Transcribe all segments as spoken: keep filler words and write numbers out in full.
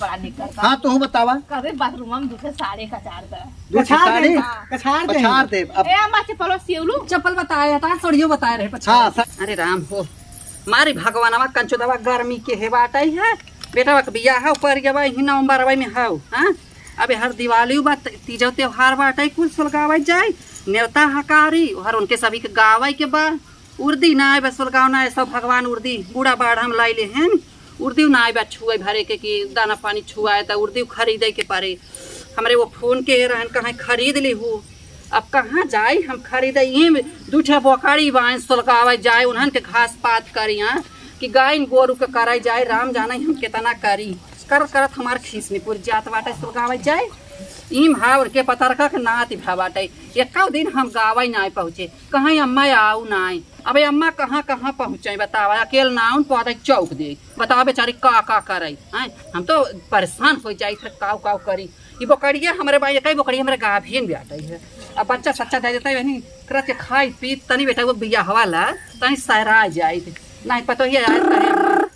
बड़ा निकल बा। हाँ, तू बतावा। कबे बाथरूम में दूसरे साड़ी कचार दे। दूसरे कछार साड़ी? दे, हाँ। कछार दे। कछार दे। अब ए, अम्मा, चप्पलो सियौलू। चप्पल बताए, तार सोड़ियो बताए रहे, पछार। हाँ, सा- अरे राम हो, मारी भगवानवा, कंचोदवा गर्मी के हे बाटई है। बेटवा के बियाह है, ऊपर के बा, इही नवंबर में है, हाँ? अबे हर दिवाली बा, त-, तीजो त्योहार बाटई, कुल सुलगावै जाई, नेवता हकारी, हर उनके सभी के गावै के बा। उर्दी नाई बा, सुलगाव नाई, सब भगवान उर्दी, बूढ़ा बाढ़ हम लाई ले हैं, उर्दी नाई बा छुए भरे के कि दाना पानी छुआए, त उर्दी खरीदे के परे। हमरे वो फोन के रहन, कहाँ खरीद ली हूँ, अब कहाँ जाई हम खरीदे? इही में दू ठे बोकड़ी बाइन, सुलगावे जाए, उन्हन के घास पात करी, हाँ, कि गाय गोरू के कराई जाए, राम जाने हम कितना करी। करत करत हमार खीस निपुर जात बाटे, सुलगावे जाए। इही में हाव के पतरका के नाती भा बाटे, एको दिन हम गावे नाई पहुँचे, कहीं अम्मा आऊ नाई। अबे अम्मा कहाँ कहाँ पहुँचे बतावा, अकेल नाउन पौधा चौक दे, बतावा बेचारी का का करे, हैं? हम तो परेशान हो जाई थे, काऊ काऊ करी। ई बोकड़िया हमरे बा, एकई बोकड़िया हमरे गाभिन बाटई है। अब बच्चा सच्चा दे देता है, यानी करत के खाई पी तनी बेटा वो बियाह वाला, तनी सहरा जाई थे। नहीं पता ही यार करे अम्मा।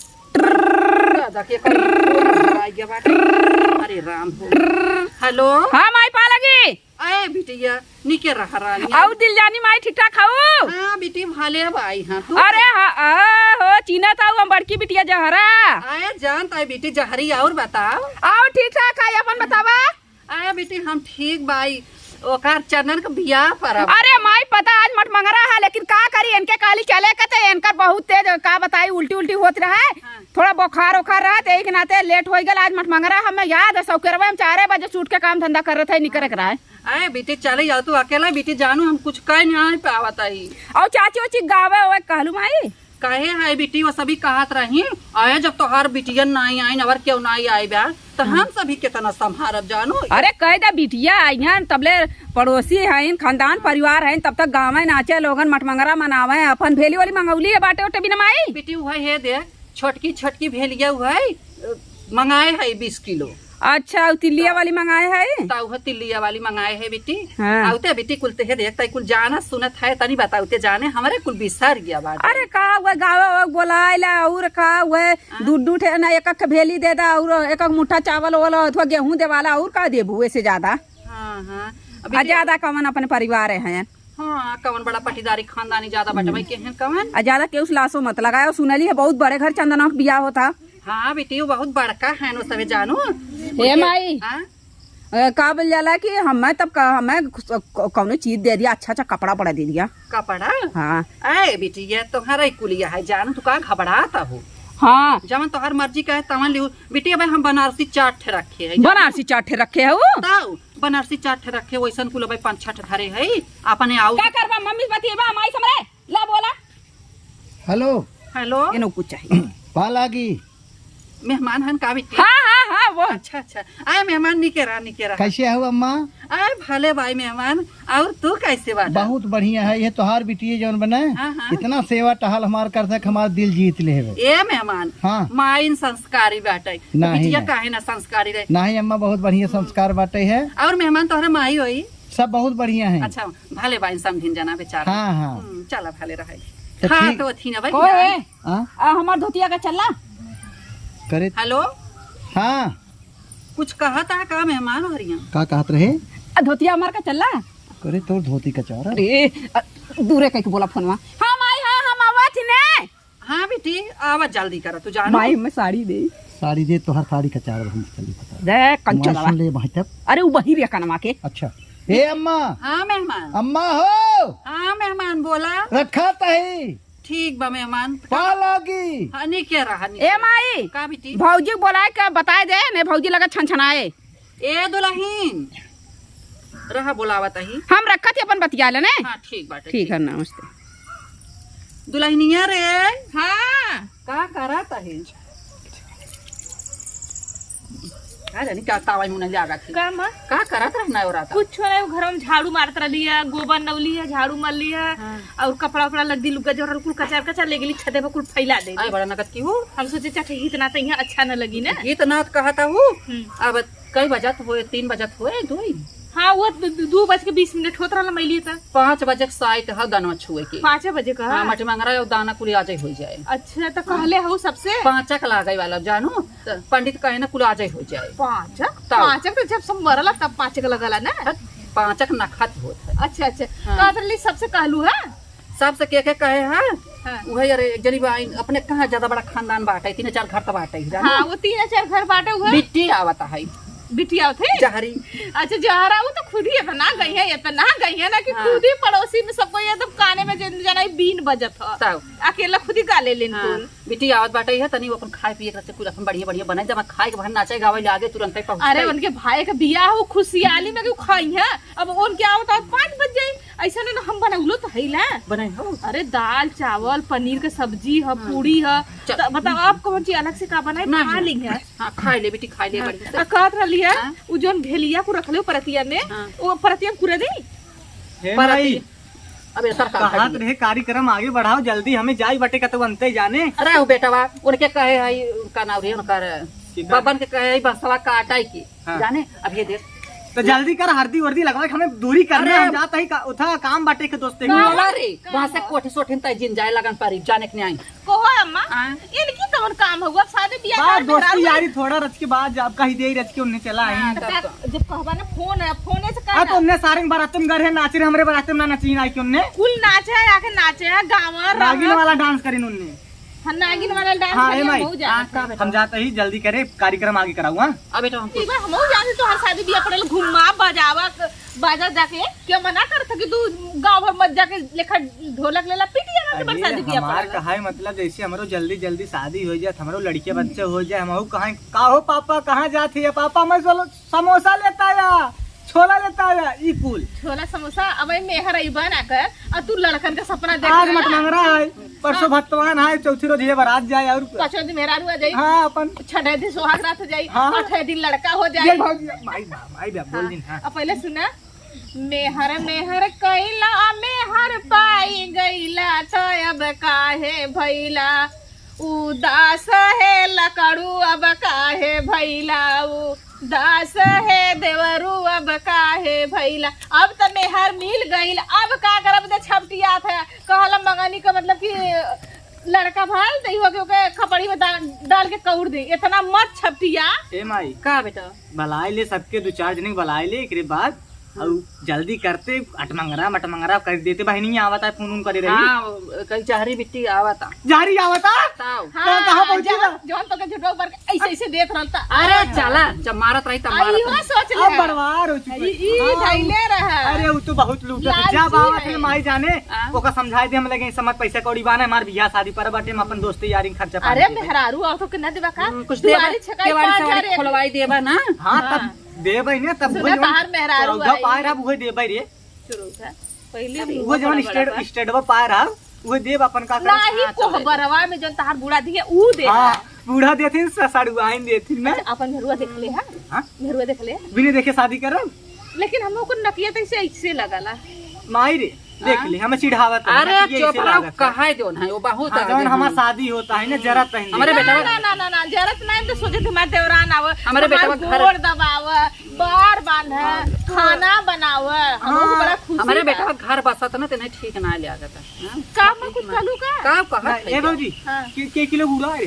दादा के करी, आ गया बाटे। अरे राम हो। हेलो। हाँ, माई पालगी। अरे बिटिया, निके रह रानी। आऊ दिल जानी माई ठीक ठाक हऊ? हाँ बिटी, भले अब आई हाँ तू। अरे हाँ, आ, हो, चीन्हत हऊ हम बड़की बिटिया जहरा। अरे जानत है बिटी जहरी, और बताओ। आऊ ठीक ठाक है, अपन बतावा। अरे बिटी हम ठीक बाई, ओकर चंदन के बियाह पर अब। अरे माई पता आज मटमंगरा है, लेकिन का करी, इनके काली चले के ते इनकर बहुत तेज, का बताई, उल्टी उल्टी होत रहे। हाँ। थोड़ा बुखार उखार रहे, ते एक नाते लेट हो गल। आज मटमंगरा हमें याद है, सौकेरवा में चारे बजे से उठ के काम धंधा करत है, निकरे के रहे। अरे बेटी, चले जाओ तू अकेला बेटी, जानू हम कुछ कह नहीं पावत आई। और चाची ओची गावे ओवे कहलू माई? कहे है बेटी, वो सभी कहत रही, अरे जब तोहार बिटियन नाई आइन, अवर क्यों नाई आए बा, तो हम सभी कितना संभारब जानू। अरे कह दे बिटिया आई हैं, तबले पड़ोसी हैं, खानदान परिवार हैं, तब तक गावे नाचे लोगन, मटमंगरा मनावे, अपन भेली वाली मंगौली है बाटे ओटे बिना माई। बेटी वह है देख, छोटकी छोटकी भेलिया हुआ है, अ, मंगाए है बीस किलो। अच्छा, उ तिल्लिया वाली मंगाए है? ता उह तिल्लिया वाली मंगाए है बेटी। हाँ। आउते बेटी कुल ते है देख, ताई कुल जानत सुनत है, तनी बताउते जाने, हमरे कुल बिसर गया बाटे। अरे का हुआ गावे हुआ बोलाए ला, और का हुआ हाँ। दू दू ठे ना एक एक भेली दे दा, और एक एक मुट्ठा चावल वाला अथवा गेहूं देवाला, और का देबू ऐसे ज्यादा? हाँ, हाँ। अभी आ के ज्यादा कवन अपने परिवार है? हाँ, कवन बड़ा पटीदारी खानदानी ज्यादा बाटे हम्म। भाई, केहन कवन? आ ज्यादा केहू से लाशो मत लगायो, सुनली है बहुत बड़े घर चंदना के बियाह होता। हाँ बेटी, वो बहुत बड़का है नो सभी जानू। ए माई। हाँ? ए, का बोल जाला कि हमें तब का, हमें क-, क-, कौनो चीज दे दिया, अच्छा अच्छा कपड़ा बड़ा दे दिया। कपड़ा? हाँ। ए बेटी, ये तोहरा ही कुलिया है जानू, तू का घबरात हो? हाँ। जवन तोहर मर्जी कहे तवन लिहू। बेटी, अब हम बनारसी चार ठे रखे है। बनारसी चार ठे रखे है वो? ताऊ, बनारसी चार ठे रखे, वैसन कुल भाई पाँच छह ठे धरे है, अपने आऊ। का करबा मम्मी बतिएबा माई समरे? ला बोला। हेलो। हेलो। इनो कुछ चाहिए। पालागी। मेहमान हन का बेटी? हाँ, हाँ, हाँ, वो। अच्छा, अच्छा। आए मेहमान, निके रहा, निके रहा। कैसे हो अम्मा? आए भले भाई मेहमान, और तू कैसे बाटा? बहुत बढ़िया है, ये तोहार बिटिया जौन बने, हाँ, हाँ। इतना सेवा टहल हमार कर सक, हमार दिल जीत ले है। ए मेहमान, हाँ। माइन संस्कारी बाटे, नहीं, बिटिया नहीं। काहे ना संस्कारी रहे? नहीं अम्मा, बहुत बढ़िया संस्कार बाटे है। और मेहमान तोहरे माई होई? सब बहुत बढ़िया है। अच्छा, भले बाइन समझिन जाना बेचारा। हाँ, हाँ। हम्म, चला भले रहे। तो हाँ, ठीक। तो अथी ना भाई। को है? हाँ? आ, हमार धोतिया का चलना? करे। हेलो? हाँ। कुछ कहत है का मेहमान हो रही हैं? का कहत रहे? आ, धोतिया हमार का चलना? करे तोर धोती का चारा। अरे, आ, दूरे कह के बोला फोनवा। हाँ माई, हाँ, हम आवत ही ने। हाँ बेटी, आवा जल्दी करा, तू जानो। माई, हमें साड़ी दे। साड़ी दे, तोहर साड़ी का चारा हम चली पता। दे, कंचो हमारे दवा। सुन ले भाई तब। अरे, वो बहिर या कनमा के। अच्छा। ए अम्मा। हाँ मेहमान। अम्मा हो। हाँ मेहमान, बोला। रखा तही। ठीक बा मेहमान। पालागी। हाँ, निके रहा, निके ए रहा। माई, का बेटी? भौजी के बोलाए के बताए दे, नहीं भौजी लगा छनछनाए। ए दुलहिन, रहा बोलावत ही। हम रखत ही अपन बतिया लेने। हाँ, ठीक बाटे, ठीक ठीक। है, नमस्ते। दुलहिनिया रे। हाँ। का करत ही? का जानी का तावा मुने लागत ही। का माँ? का करत रहना हो रात? कुछ नहीं, घर में झाड़ू मारत रहली है, गोबर नौली है, झाड़ू मार ली है, हाँ। और कपड़ा उपड़ा लद्दी लुग्गा जो रहल कुल कचार कचार ले गेली छते पर कुल फैला दे। आय बड़ा नगद की हो। हम सोचे चाचा गीत नात यहाँ अच्छा न लगी ना। गीत नात कहत हूँ। हम्म। अब कई बजत होए, तीन बजत होए, दो ही। हाँ, वो दू, दू, दू बज के बीस मिनट होत रहल, मैं लिए त। पाँच बजे के साइत ह दनवा छुए के। पाँचे बजे का? हाँ, मटिमंगरा और दाना कुली आजे हो जाए। अच्छा, त कहले हऊ सबसे? पाँचक लागे वाला जानू, त पंडित कहे ना कुल आजे हो जाए। पाँचक? तब। पाँचक त जब सब मरला तब पाँचक लगला ना? हट, पाँचक नखत होत है। अच्छा, अच्छा। हाँ। कहत रहली सबसे कहलू है? सबसे के के कहे है? हाँ। उहे यार, एक जनी बा, अपने कहाँ ज्यादा बड़ा खानदान बाटे, तीन चार घर त बाटे ही, जानू? हाँ, वो तीन चार घर बाटे, उहे। बिट्टी आवत है। बिट्टी आवत है? जहरी। अच्छा, जहरा, वो तो खुद ही इतना गई है, इतना गई है ना कि हाँ। खुद ही पड़ोसी में सबको ये तो काने में जन-, जना ही बीन बजत ह। तब। अकेला खुद ही गा ले लेन हाँ। कुल। बिट्टी आवत बाटे है, तनी वो अपन खाए पिए के रस्ते कुल अपन बढ़िया बढ़िया बनाए, जब खाए के बहाने नाचे गावे ले आगे तुरंत ही पहुँचते। अरे, उनके भाई के बियाह हो, खुशियाली में क्यों खाई है? अब उनके आवत आवत पाँच बज जाई। ऐसा ना, हम बनौलो तो है ना। बनाई हो। अरे, दाल, चावल, पनीर के सब्जी ह, हाँ। पूड़ी ह। चल। त बताओ, आप कौन चीज अलग से का बनाए? ना, खा ना। ली है। हाँ, खाए ले बेटी, खाए ले हाँ। बढ़िया से। आ, कहत रहली है, हाँ। उ जौन भेलिया को रखले हो परतिया में, हाँ। वो परतिया में कुरे दे? हे परतिया। माई, अब एकर का कहत करिए? रहे, कार्यक्रम आगे बढ़ाओ, जल्दी हमें जाई बटे का तो बनते जाने। अरे, वो बेटवा, उनके कहे है, उनका नाम रे, उनका रे, ठीक है। बबन के कहे है, बसवा काटाई की। हाँ। जाने, अब ये देख। तो जल्दी कर, हरदी वर्दी लगवा के हमें दूरी करना अरे है, हम जात ही का, उठा काम बाटे के दोस्ते के। बोला रे, कहाँ वहाँ से हो? कोठी सोठी में तय जिन जाए लगन पारी, जाने के नहीं आई। कहो अम्मा, हाँ। इनकी कौन काम हुआ? शादी बियाह बा, कर दोस्ती मेहरारू यारी थोड़ा रच के बाद जब कही दे रच के उन्हें चला हाँ, आई। तब तो। जब कहबा ना फोन है, फोन से हाँ, तो कहना। उन्हें सारे बारात में घर है, नाच रहे, हमरे बारात में ना नची ना आई कि उन्हें। कुल नाचे है, आके नाचे है, गाँव नागिन रहा। वाला डांस करिन उन्हें। हाँ, नागिन वाला डांस हाँ, करिए, ए माई, हम जाते हाँ, हैं। का बेटा? हम जाते ही जल्दी करे, कार्यक्रम आगे कराऊ, हाँ? अब बेटा, हम ठीक बा, हमहू जाते तोहर शादी बियाह पड़ल, घुमा, बजावा, क-, बाजा जाके, क्या मना करत कि तू गाँव भर मत जाके लेखा ढोलक लेला, पीटिया ना के अरे, शादी बियाह हमार पड़ल। कहा है मतलब, जैसे हमरो जल्दी जल्दी शादी हो जाए, हमरो लड़के बच्चे हो जाए, हमहू कहा, का हो पापा, कहाँ जात है पापा? मैं बोलो, समोसा लेता आया, छोला लेता आया, ई कुल। छोला समोसा, अब ई मेहर अइबा ना कर, और तू लड़कन का सपना देख आज रहा। मटिमंगरा है, परसों हाँ। भतवान है, चौथी रोज ये बारात जाए और पाँचवा दिन मेहरारू आ जाई। हाँ, अपन छठे दिन सुहाग रात हो जाई, हाँ। आठे दिन लड़का हो जाई। ये भौजी, माई बा, माई बा, बोल हाँ। दिन, हाँ। अब पहले सुना, मेहर, मेहर कैला, मेहर पाई गैला, तो अब काहे भैला? उदास है लकड़ू अब काहे भैला, उदास है देवरू अब काहे भैला। अब त मेहर मिल गइल, अब का करब? त छपटियात है, कहला मंगनी का मतलब कि लड़का भल दही हो के ओके खपड़ी में डाल, डाल के कौड़ दे, इतना मत छपटिया। ए माई, का बेटा? बलाए ले सबके, दो चार जने के बलाए ले, एकरे बाद और जल्दी करते, अटमंगरा मटमंगरा कर देते, बहिनी आवत है, फोन उन करे रही। हाँ, कई जहरी बिट्टी आवत है। जहरी आवत है? ताव। तो कहाँ हाँ, पहुँची जौन, बा? जौन तो के झुटवा पर ऐसे, ऐसे देत रहल त। अरे चला, जब मारत रही तब आ, मारत इहो रही। सोच अब ले। बड़वार हो चुकी ई, ई हाँ। धैले रहा। अरे वो तो बहुत लूटत है। लालची जब आवत है है। माई जाने, हाँ। ओका समझाई दे, हम लगे समझ पैसा कौड़ी बाने, हमार बियाह शादी पर बाटे, हम अपन दोस्ती यारी खर्चा पानी अरे देबे। मेहरारू और तो के ना देबा का? हम्म, कुछ देबा, दुआरी छकाई केवाड़ी पाँच सेवाड़ी हजार एक। खोलवाई देबा ना। हाँ, तब हाँ। देबै ने, तब सुना, उहे जवन तहार मेहरारू चौदह आई। पाए रहब, उहे देबै रे। चौदह, पहिले अरे, भी उहे जवन बड़ा स्टेट-, बड़ा बा। स्टेटवा पाए रहब, उहे देब अपन का करब। नाही, हाँ, चलो। कोहबरवा में जौन तहार बूढ़ा दिहे, ऊ दे। हाँ, बूढ़ा देथिन, स-, सड़ुआइन देथिन ना। अच्छा, अपन मेहरुआ देख ले, हाँ? हाँ? मेहरुआ देख ले। बिने देखे शादी करब? लेकिन हमको नकिया तो ऐसे, ऐसे लगला। माई रे, देख हाँ? ले, हमें चिढ़ावत है, अरे, नकिया चुप ऐसे रहो, लागत है। कहाँ है जौन है, वो बहुत हाँ, आगे जौन हमार है। शादी होता है ना, जरत है हमरे ना। बेटा ना, ना, ना, ना, जरत नहीं तो सोचे तुम्हारे देवरान आवे, हमरे बेटा हमार घर गोड़ दबावे, बार बांधे, हाँ। खाना बनावे, हम हाँ। बड़ा खुशी हमरे बा। बेटा घर बसत ना, तेने ठीक ना लागत है, हाँ? का मैं कुछ कहलू का? का कहत ना, है ए क्या? भौजी, हाँ। के, के किलो गुड़ है?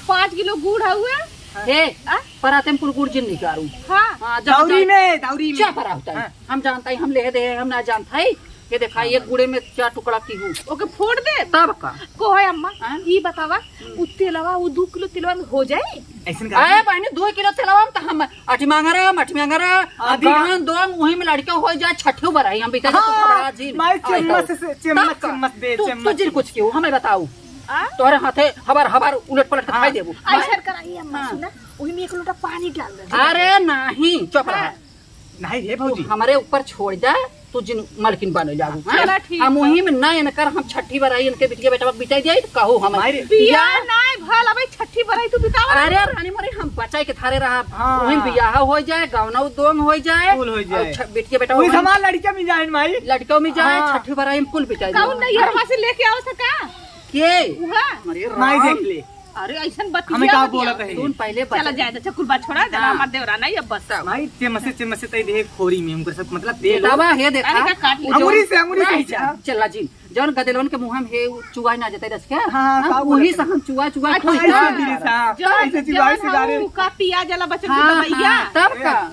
पाँच किलो गुड़ है हुआ। हे, आ? पराते में कुल गुड़ जिन निकारू। हाँ। हाँ, जब दौरी जाए में, दौरी में। क्या परा होता है? हाँ। हम जानता ही, हम ले दे, हम ना जानता ही। ये देखा, हाँ, ये भाई। गुड़े में क्या टुकड़ा की हूँ। ओके, फोड़ दे। तब का? को है अम्मा, हाँ? ई बतावा, हम्म। उ तेलवा, उ दू किलो तेलवा में हो जाए? ऐसन का? अरे बहनी, दो किलो तेलवा में तो हम अठमांगरा, मठमांगरा, आदि का? गान दोंग, वही में लड़का हो जाए, छठो बराई, हम बेटा हाँ, तो खबड़ा जी। माई, और चम्मच तो से, चम्मच, तब का? चम्मच दे, तू, चम्मच। तू जिन कुछ क्यों, हमें बताओ। आ? तोहरे हाथे हबर हबर उलट पलट के हाँ। खाई देबू। ऐसा कराई अम्मा, हाँ। सुना, वही में एक लोटा पानी डाल दे। अरे नहीं, चुप रहा। हाँ। नहीं रे भौजी। तू हमरे ऊपर छोड़ दे, तू जिन मलकिन बने जाबू, हाँ? चला ठीक हम बा। वही में ना इनकर हम छठी बराई इनके बिटिया बेटा बिताई जाई, तो कहो हम माई रे। बिया बिया नहीं भल, अबे छठी बराई तू बितावा। अरे रानी मोरी हम बचाई के थारे रहा, हाँ। वही बियाह हो जाए, गौना दोंग हो जाए, कुल हो जाए। और छ-, बिटिया बेटा वही वही हमार लड़का मिल जाए माई। लड़का मिल जाए, हाँ। छठी बराई में कुल बिताई कौन जाए। नहीं हरवा से लेके आओ था का? के? उहा। अरे माई राम। देख ले। अरे, ऐसन बतिया हमें का मत बोलत दिया। है? सुन, पहले चला बता। जाए, अच्छा, कुल बात छोड़ा, चला हाँ। हमार देवरा नहीं, अब बस। तब। भाई, चेमसे, चेमसे तई देहे खोरी में, उनकर सब, मतलब, तेल हो। बेटावा, हे देखा, अरे, का काट ली? अंगुरी से, अंगुरी से नहीं, ही जा। चला जी, जौन गदेलवन के मुँह में हे, उ चुआई ना जतई रस के, हाँ, हाँ, हाँ, का बोलत वही है? से हम चुआ, चुआ अच्छा, खोई ऐसे था। धीरे से, हाँ, जौन, ऐसे चुआई से जौन गारे। ऊ का पिया जला बचत हाँ, दवाइया। हाँ, तब अरे। का?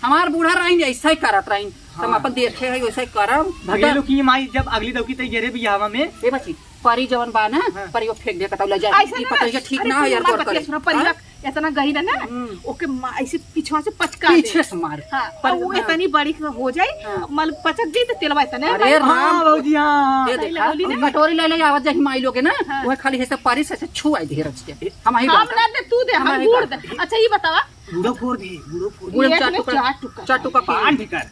हमार बूढ़ा रहिन, ऐसा ही करत रहिन। हम हाँ। अपन देखे है, वैसे ही करब। भगेलू की माई जब अगली दौकी तई गेरे बियाहवा में। ए बची, परी जवन बा ना, हाँ। परी वो फेंक दे, कतौ ले जा। ऐसा ई ना, पतोहिया ठीक अरे ना हो यार, सुनो, तोर बात करे। सुनो, परी हाँ? इतना गहिरा ना, हम्म। ओके मा-, ऐसे पीछवा से पचका दे। पीछे से मार। हाँ, पर और वो हाँ। इतनी बड़ी हो जाए, हाँ। मतलब पचक जाए तो तेलवा इतना अरे मार। हाँ, भौजी, हाँ। ये पहले देखा, होली ना। कटोरी ले ले, आवत जाही माई लोगे ना, हाँ। वह खाली ऐसे परी से, से छुआई दे रच के। हम ही हम बात ना दे, तू दे, हम हम ही गुड़ बात दे। अच्छा, ये बतावा, गुड़ो फोड़ दे, गुड़ो फोड़ दे। गुड़ो एक चार में टुकड़ा, चार टुकड़ा। चार टुकड़ा पान कर।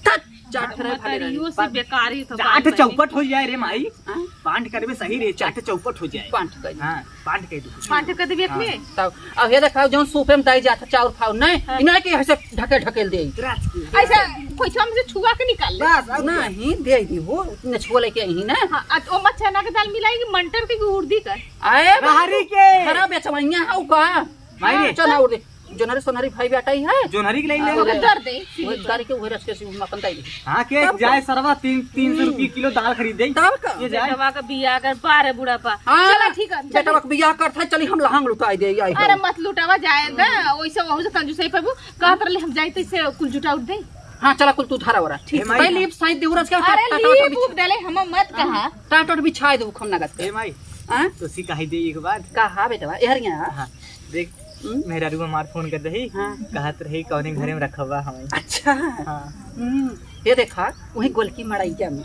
तत, चार ठरे भले रही। से बेकारी तो चाट बात चौपट हो जाए रे माई। हाँ? पान करबे सही रे, चाट चौपट हो जाए। पान कर। हाँ, पान कर दे। पान कर देबे एक हाँ। में? तब, अब ये देखा, जौन सूपे में दाई जाता चाउर फाउर, नहीं, हाँ। इन्हें के ऐसे ढकेल ढकेल दे। रात के। ऐसे कोई हमसे छुआ के निकाल ले। बस, अब नहीं, दे दी हो, इतने छुआ लेके आई ना। हाँ, आ, ओ मच्छा ना के दाल मिलाई कि मंटर के कि उर्दी का? आए, रहरी के। खराब बेचवैया है का? माई रे। चल, उर्दी। जोनहरी सोनहरी भाई बेटा ही है। जोनहरी के ले ले। हाँ, ओके, दर दे। वो दर के उहे रच के सी अपन दाई दे। हाँ, के तब जाए का? सरवा तीन, तीन सौ हम्म। रुपये किलो दाल खरीद दे। तब का? ये जाए। बेटवा का बियाह कर बारह बुढ़ापा। हाँ, चला, ठीक है, चल। बेटवा का बियाह कर था, चली हम लहंग लुटाई दे, आई अरे हो। मत लुटावा, जाए दा, हम्म। वैसे वहू से कंजूसई पे कहत रहले हम जाई तो इसे कुल जुटा उठ दे। हाँ, चला कुल तू धरा वरा। ठीक ए माई। भाई, लीप साइड दे उरज के अरे टाटा लीप बिछा-, उप देले हम मत हाँ, कहा। टाटा बिछाई दे उखम नगद के। ए माई, हाँ? तो सी कही दे एक बार। कहा बेटवा, एहर यहाँ। हाँ। देख, हम्म? मेहरारू हमार फोन कर रही, हाँ। कहत रही, "कौने घरे में रखवा हमें?" अच्छा। हाँ। हम्म, ये देखा, वही गोलकी मड़ैया में।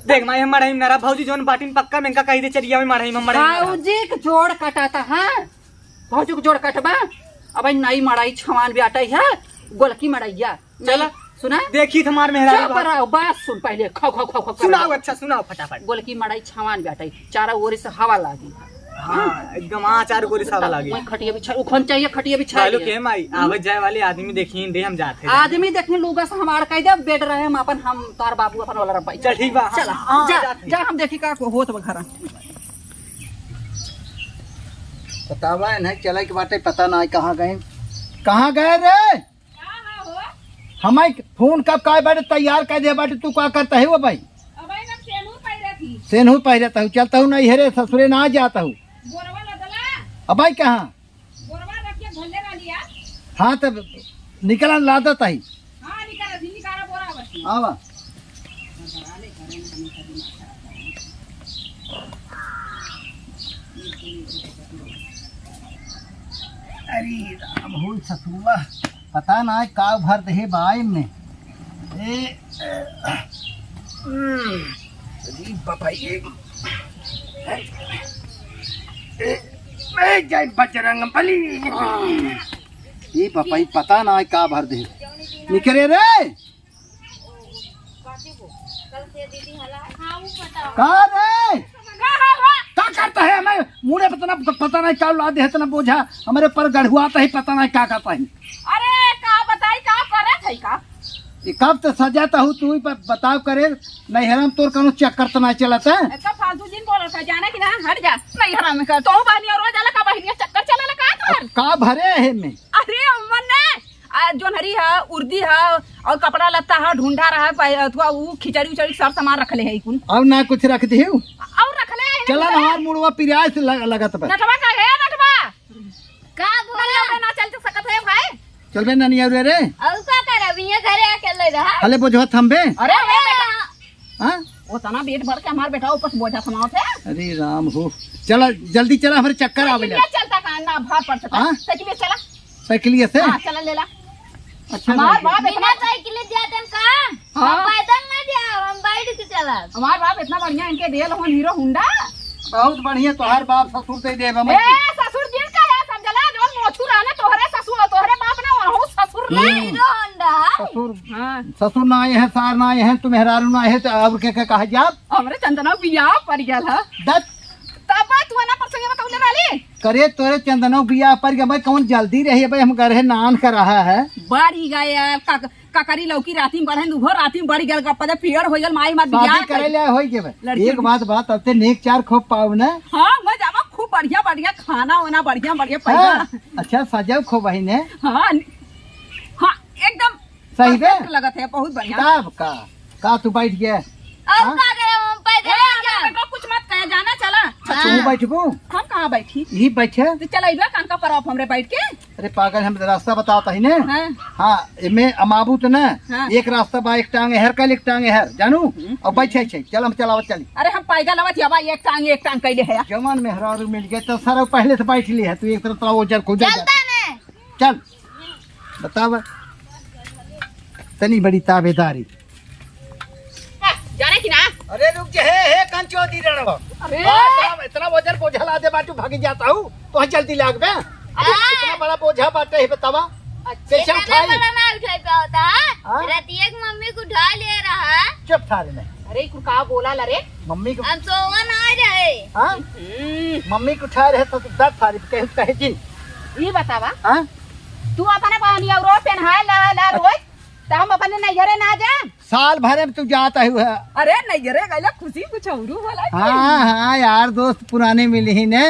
देख, माई, हम मड़ई में ना रह, भौजी जौन बाटिन पक्का में इनका कही दे, चलिया में मड़ई में, मड़ई में ना रह। भौजी के जोड़ कटाता, हाँ? भौजी के जोड़ कटबा? अब नई मड़ई छवान भी आटई है, गोलकी मड़ैया। चला। सुना? देखी त हमार मेहरारू चुप बा। रहो, बात सुन पहले। खाओ, खाओ, खाओ, खाओ, सुनाओ, खाओ। अच्छा, सुनाओ फटाफट। गोलकी मड़ई छवान बाटै, चारों ओर से हवा लागी। हाँ, एकदम, हाँ, चारों ओर से हवा लागी। वही खटिया बिछा, उखन चाहिए, खटिया बिछा बालू दिया। के माई, हम्म। आवत जाए वाले आदमी देखी, दे हम जात है। आदमी देखी, लुगा से हमार कह दे, बेड रहे, हम अपन, हम तोहर बाबू अपन वाला रपाई। चल, ठीक बा, चला, हाँ, जा, जात है। जा, हम देखी का होत बा घरा। पता बा, नहीं चले के बाटे, पता ना कहाँ गए, कहाँ गए रे? का हो? हमाई फोन कब काय बाटे तैयार कर दे बाटे, तू का करता है वो भाई? अब भाई हम सेनूर पहिरत ही। सेनूर पहिरत हूँ, चलता हूँ नहीं हेरे ससुरे ना जाता हूँ। बोरवा लदला? अब भाई कहाँ? बोरवा रख के भल्ले वाली आ। हाँ तब निकला लादत ही। हाँ निकाला, निकाला बोरा बस। आवा। अरे राम हो ससुआ, पता ना का भर देहे बाय में। ए, ए, हम्म, अरे बाबा, ये, ए, ए, जय बजरंग बली। ये बाबा, ये पता ना का भर देहे। निकरे रे। का रे? का करता है? हमें मुड़े पता ना, पता नहीं का ला दे इतना बोझा हमरे पर गढ़ुआता है, पता नहीं का करता है। अरे का बताई, का करत है का? ये कब तो सजाता हूँ तू ही ब-, बताओ करे, नैहरा में तोर कौनो चक्कर तो नहीं चलता है? इतना फालतू जिन बोलत है, जाने कि ना, हट जा। नैहरा में का, तो बहनिया रोज आला का बहनिया चक्कर चला का तोर? अब का भरे है में? अरे अम्मन ने आ, जोनहरी ह, उर्दी ह, और कपड़ा लत्ता ह, ढूंढा रहा है, पै-, अथवा ऊ खिचड़ी उचड़ी सब सामान रखले है कुल। और ना कुछ रख दिहु? और रखले है चला ना। हमार मुड़वा पिराए से लग-, लगत बा। नटवा का है, नटवा? का बोला? नटवा ना चल सकत है भाई। चलबे ननिया रे रे। और का करब? ये घरे अकेले रहा। हले बोझवा थम्बे। अरे, अरे, बेटा। हाँ? ओतना पेट भर के हमार बेटा ऊपर से बोझा समावत है। अरे राम हो, चला जल्दी चला, हमरे चक्कर आवे ले। साइकिलिया चलता का ना, भार पड़ सकता। हाँ? साइकिलिया चला। साइकिलिया से? हाँ, चला ले ला। अच्छा, हमार बाप बिना इतना साइकिल जाते हम का? हाँ। हम पैदल ना जाओ, हम बैठ के चला। हमार बाप इतना बढ़िया इनके दियल होन हीरो होंडा। बहुत बढ़िया, तोहार बाप ससुर दे देब हम। ए, ससुर जिन का है, समझला, जो मोछू रहने तोहरे ससुर, तोहरे बाप ना, वहू ससुर रे। हम्म। Hero Honda. ससुर हाँ। ससुर ना आए हैं, सार ना आए हैं, तू मेहरारू ना आए हैं, तो अब के, के कहा जाब? हमरे चंदनौ बियाह पड़ गया है। दत। तब तू ना परसंगे बतौले रहली। करे तोरे चंदनौ बियाह पड़ गया, भाई कौन जल्दी रही है, भाई हम घर है नान कर रहा है। बाढ़ी गए यार, का, ककरी लौकी राती में बढ़े, उभो राती में बढ़ गया, गप्पा दे पियर हो गया, माई मत शादी बियाह करे कर। ले होई के भाई। लड़की एक बात, बात अब ते नेक चार खूब पाओ ना। हाँ, मैं जावा खूब बढ़िया बढ़िया खाना वाना, बढ़िया बढ़िया पैसा। हाँ, अच्छा, सजउ खूब बहिने। हाँ, हाँ, एकदम सही बे? Perfect लगत है, बहुत बढ़िया। तब का, का तू बैठ गया? और हाँ? का करे, हम पैदल ए, आ जा। बेटा, कुछ मत कहे, जाना चला। अच्छा, हाँ। तू बैठबू? हम कहाँ बैठी? यही बैठे। तो चला, इबे कान का पर आप हमरे बैठ के। अरे पागल, हम रास्ता बतावत ही ने। हाँ। हाँ, एमे अमाबू तो ना, हाँ। एक रास्ता बा, एक टांग एहर कइल, एक टांग एहर, जानू? हम्म। और बैठे छे, चल हम चलावत चली। अरे हम पैदल आवत ही, अब एक टांग, एक टांग कइले है। जवान मेहरारू मिल गए तो सारा पहले से बैठ ली है, तू एक तरफ तोरा ओजर को दे चलता दे। ने। चल, बतावा, तनी बड़ी ताबेदारी। जाने की ना? अरे रुक जे, हे, हे, कंचो दी रणवा। अरे। बाप, बाप, इतना वजन बोझा लादे बाटू, भागी जाता हूँ, तो जल्दी लाग बे। अरे। इतना बड़ा बोझा बाटे है, बतावा। अच्छा। कैसे इतना उठाई? बड़ा ना उठाई पावता है। हाँ? रात एक मम्मी को उठा ले रहा है। चुप सारे में। अरे, कुल का बोला ला रे? मम्मी को हम सोवन आ रहे। हाँ? हम्म। मम्मी को उठा रहे तो दस सारी कहे, कहे जिन। ये बतावा। हाँ? तू अपने बहनी और पहनाए ला, ला रोज, तो हम अपने नैहरे ना जाए? साल भरे में तू जात आयु है। अरे नैहरे गइला खुशी कुछ औरू होला कि? हाँ, हाँ, यार दोस्त पुराने मिले ही ने,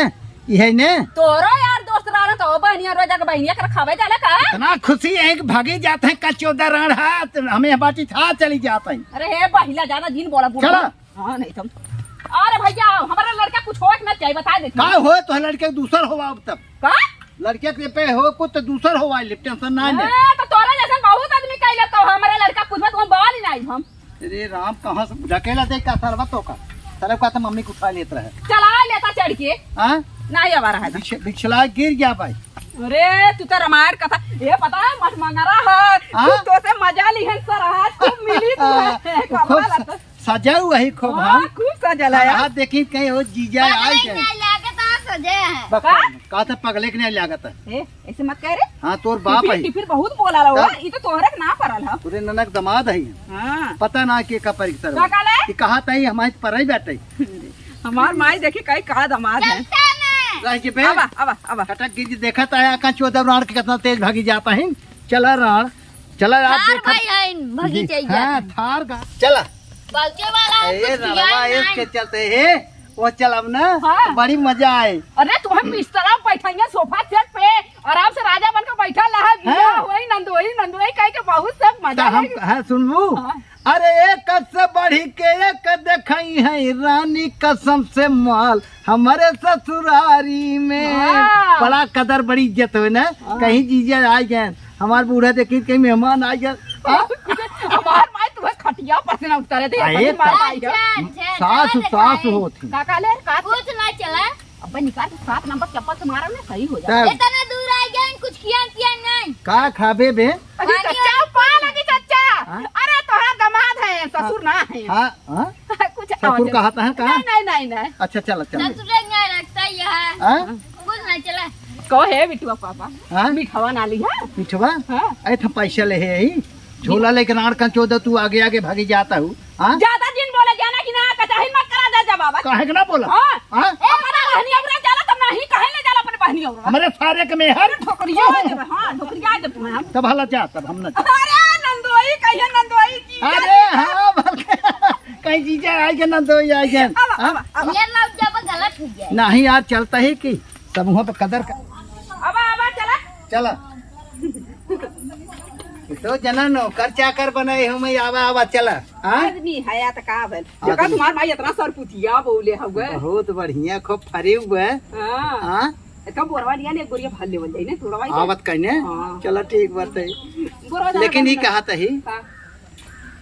इहे ने। तोरो यार दोस्त रहन तो बहनिया रोजा के बहनिया के रखावे जाला का? इतना खुशी है कि भागी जात है, कचोदा रण है, तो हमें बाटी था चली जात है। अरे हे बहिला ज्यादा जिन बोला बुढ़ा। चला। हाँ, नहीं तो। अरे भैया, हमारा लड़का कुछ होए के ना चाहिए, बता देती। का होए तो लड़के के दूसर होवा अब तब। का? लड़के के पे हो कुछ तो दूसर होवा, लिप टेंशन ना ले। हाँ, तो तोरा जैसे बहुत आदमी कह लेता हो, हमारा लड़का कुछ मत, हम बाल ही नहीं हम। अरे राम, कहाँ से ढकेला दे का सरवा तो का? सारे का तो मम्मी को उठा लेत रहे। चला लेता चढ़ के। हाँ? नहीं अब रहा है। बिछ-, बिछला गिर गया भाई। अरे तू तो रामायण कथा, ये पता है मठ मंगरा है। हाँ? तू तो से मजा ली है सर, आज खूब मिली तू है। हाँ, कमाल खूब है तो। सजाऊ वही खूब, हाँ, हाँ। खूब सजल है। हाँ, देखी कहीं हो जीजा बगले आ में जाए। ना लागत है, सजे है। बक-, का? का तो पगले के नहीं लागत है। ए, ऐसे मत कह रे। हाँ, तोर बाप टिफिर, है। टिफिर बहुत बोला रहा तब? ई तो तोहरे के ना परल है। तोरे ननक दमाद है। हाँ। पता ना के का परीक्षा का रहा। काले? कि कहा तई हमारे पर ही बैठे। हमार माई देखी कई का दमाद है। चलता ना। रह के बे। आवा, आवा, आवा। कटक गिर देखा था आका चौदह राण के कितना तेज भागी जाता है। चला राण। चला आप थार देखा। भाई आइन, भगी जी, चाहिए हाँ, जाता। थार का। चला। बालचे वाला है, ए, कुछ किया रवा, ही एक नहीं। के चलते है, वो चल अब ना, हाँ। बड़ी मजा आए। अरे, तुम्हें बिस्तरा बैठाइए सोफा सेट पे, आराम से राजा बन के बैठा रहा, हाँ। बिया होई, नंदोई, नंदोई कह के बहुत सब मजा तो हम, आए। हाँ, सुनबू? हाँ। अरे, एक कस से बढ़ी के एक देखाई है, रानी कसम से माल, हमारे ससुरारी में। हाँ। बड़ा कदर, बड़ी इज्जत होए ना, हाँ। कहीं जीजा आ जाए, हमार बूढ़ा देखी कहीं मेहमान आ गया। हाँ? हमार माई तुम्हें खटिया पर से ना उतारे थे, अरे, अपनी माई का। अच्छा, अच्छा, सास, चला सास दिखाई। होती। का, का ले, का कुछ ना चला। अबे निकाल, सात नंबर चप्पल से मारा ना, सही हो जाए। तब? इतना दूर आ गए, कुछ किया, किया नहीं। का खाबे बे? अरे पानी चच्चा, और पा लगी चच्चा। हाँ? अरे तोहरा दामाद है, ससुर हाँ। ना है। हाँ, हाँ? कुछ ससुर आवाज कहा था, कहा? नहीं, नहीं, नहीं, नहीं। अच्छा, चला, चला। ससुर के यहाँ रखता ही है। हाँ? कुछ ना चला। कहो हे बिटुआ पापा, हाँ? मिठवा ना ली है? मिठवा? हाँ। अरे, था पैसा ले है यही। झोला लेके नाड़ का चौदह तू आगे आगे भागी जाता हूँ, हाँ? ज्यादा जिन बोले जाना कि ना, कचाही मत करा जा जब आवा। काहे के ना बोला? हाँ। हाँ? ए, अपना बहनी औरा जाला तब नहीं, काहे ले जाला अपने बहनी औरा? हमारे सारे के मेहर। ठोकरिया देबे, हाँ, ठोकरिया देबे हम। तब हला जा, तब हम ना जा। अरे नंदोई, कहिए नंदोई की अरे जाती। हाँ, बल्कि कहीं जीजा आए के नंदोई आए के। अब, हाँ? अब, अब। ये लौट जब गलत हो जाए। नहीं यार, चलता ही कि सब वहाँ पे कदर कर। अब, अब, चला। चला। तो जना नौकर चाकर बनाए हो मैं, आवा, आवा, चला। हाँ? आदमी है या तो का भेल? आदमी। जका तुम्हार माई इतना सरपुतिया बोले हवे। बहुत बढ़िया, खूब फरे हुए। हाँ। हाँ? इतना बोरवा लिया ने, एक बोरिया भर लेवल जाई ने, थोड़ा भाई। आवत कहने? हाँ। चला, ठीक बात है। बोरवा लेकिन ये भर कहा तही, हाँ।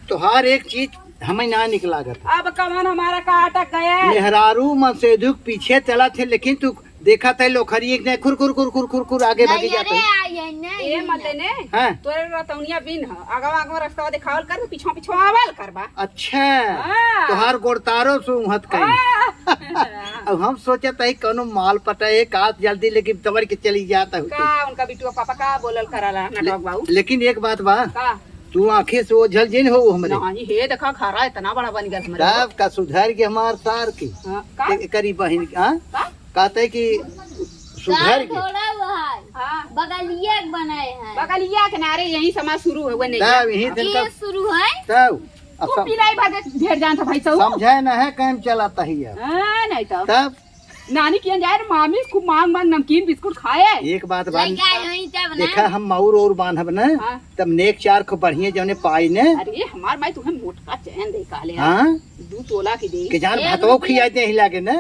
तोहार एक चीज हमें ना निक लागत। अब कवन हमारा का अटक गया? मेहरारू मन से दुख पीछे चला थे, लेकिन तू देखा थे लोखरी एक ने खुर खुर खुर खुर खुर खुर आगे भागी नहीं, जाते अरे, हैं। आई है, नहीं, ए, नहीं, मत नहीं। ने। हाँ। तोरे रतौनिया बिन ह, आगवा आगवा रास्ता देखावल कर, पिछवा पिछवा आवल करबा। अच्छा। हाँ। तोहार गोड़तारो से उहत कहीं। हाँ। अब हम सोचत है कौनो माल पटा है, का जल्दी लेके दौड़ के चली जाता हूँ। का उनका बिटुआ पापा का बोलल कराला, नटवा बाबू? लेकिन एक बात बा, का? तू आँखें से ओझल जिन हो हमरे। नहीं, हे देखा, घरा इतना बड़ा बन गया हमरे। तब का सुधर के हमार सार की? हाँ, का? ए-, करी बहिन, हाँ? का? कहते कि सुधर सार के। थोड़ा हुआ है। हाँ। बगलिया के बनाए हैं। बगलिया के नारे यहीं से हमार शुरू हुआ नहीं तब है। यहीं से ये तब शुरू है। तब अब तू सब पिलाई भर के ढेर जान था भाई साहब। समझे न है, काम चलाता ही है। हाँ, नहीं तो। तब नानी कियन जाए रे मामी, खूब मांग मांग नमकीन बिस्कुट खाए। एक बात बा, लइका आई होई तब ना। देखा हम मऊर और बांधब ना, हाँ। तब नेक चार खूब बढ़िया जौने पाई ने। अरे हमार माई तुहे मोटका चैन दे काले, हाँ? दू तोला की दे। के जान ए, भतवा रुपये। खिया दे हिला के ना।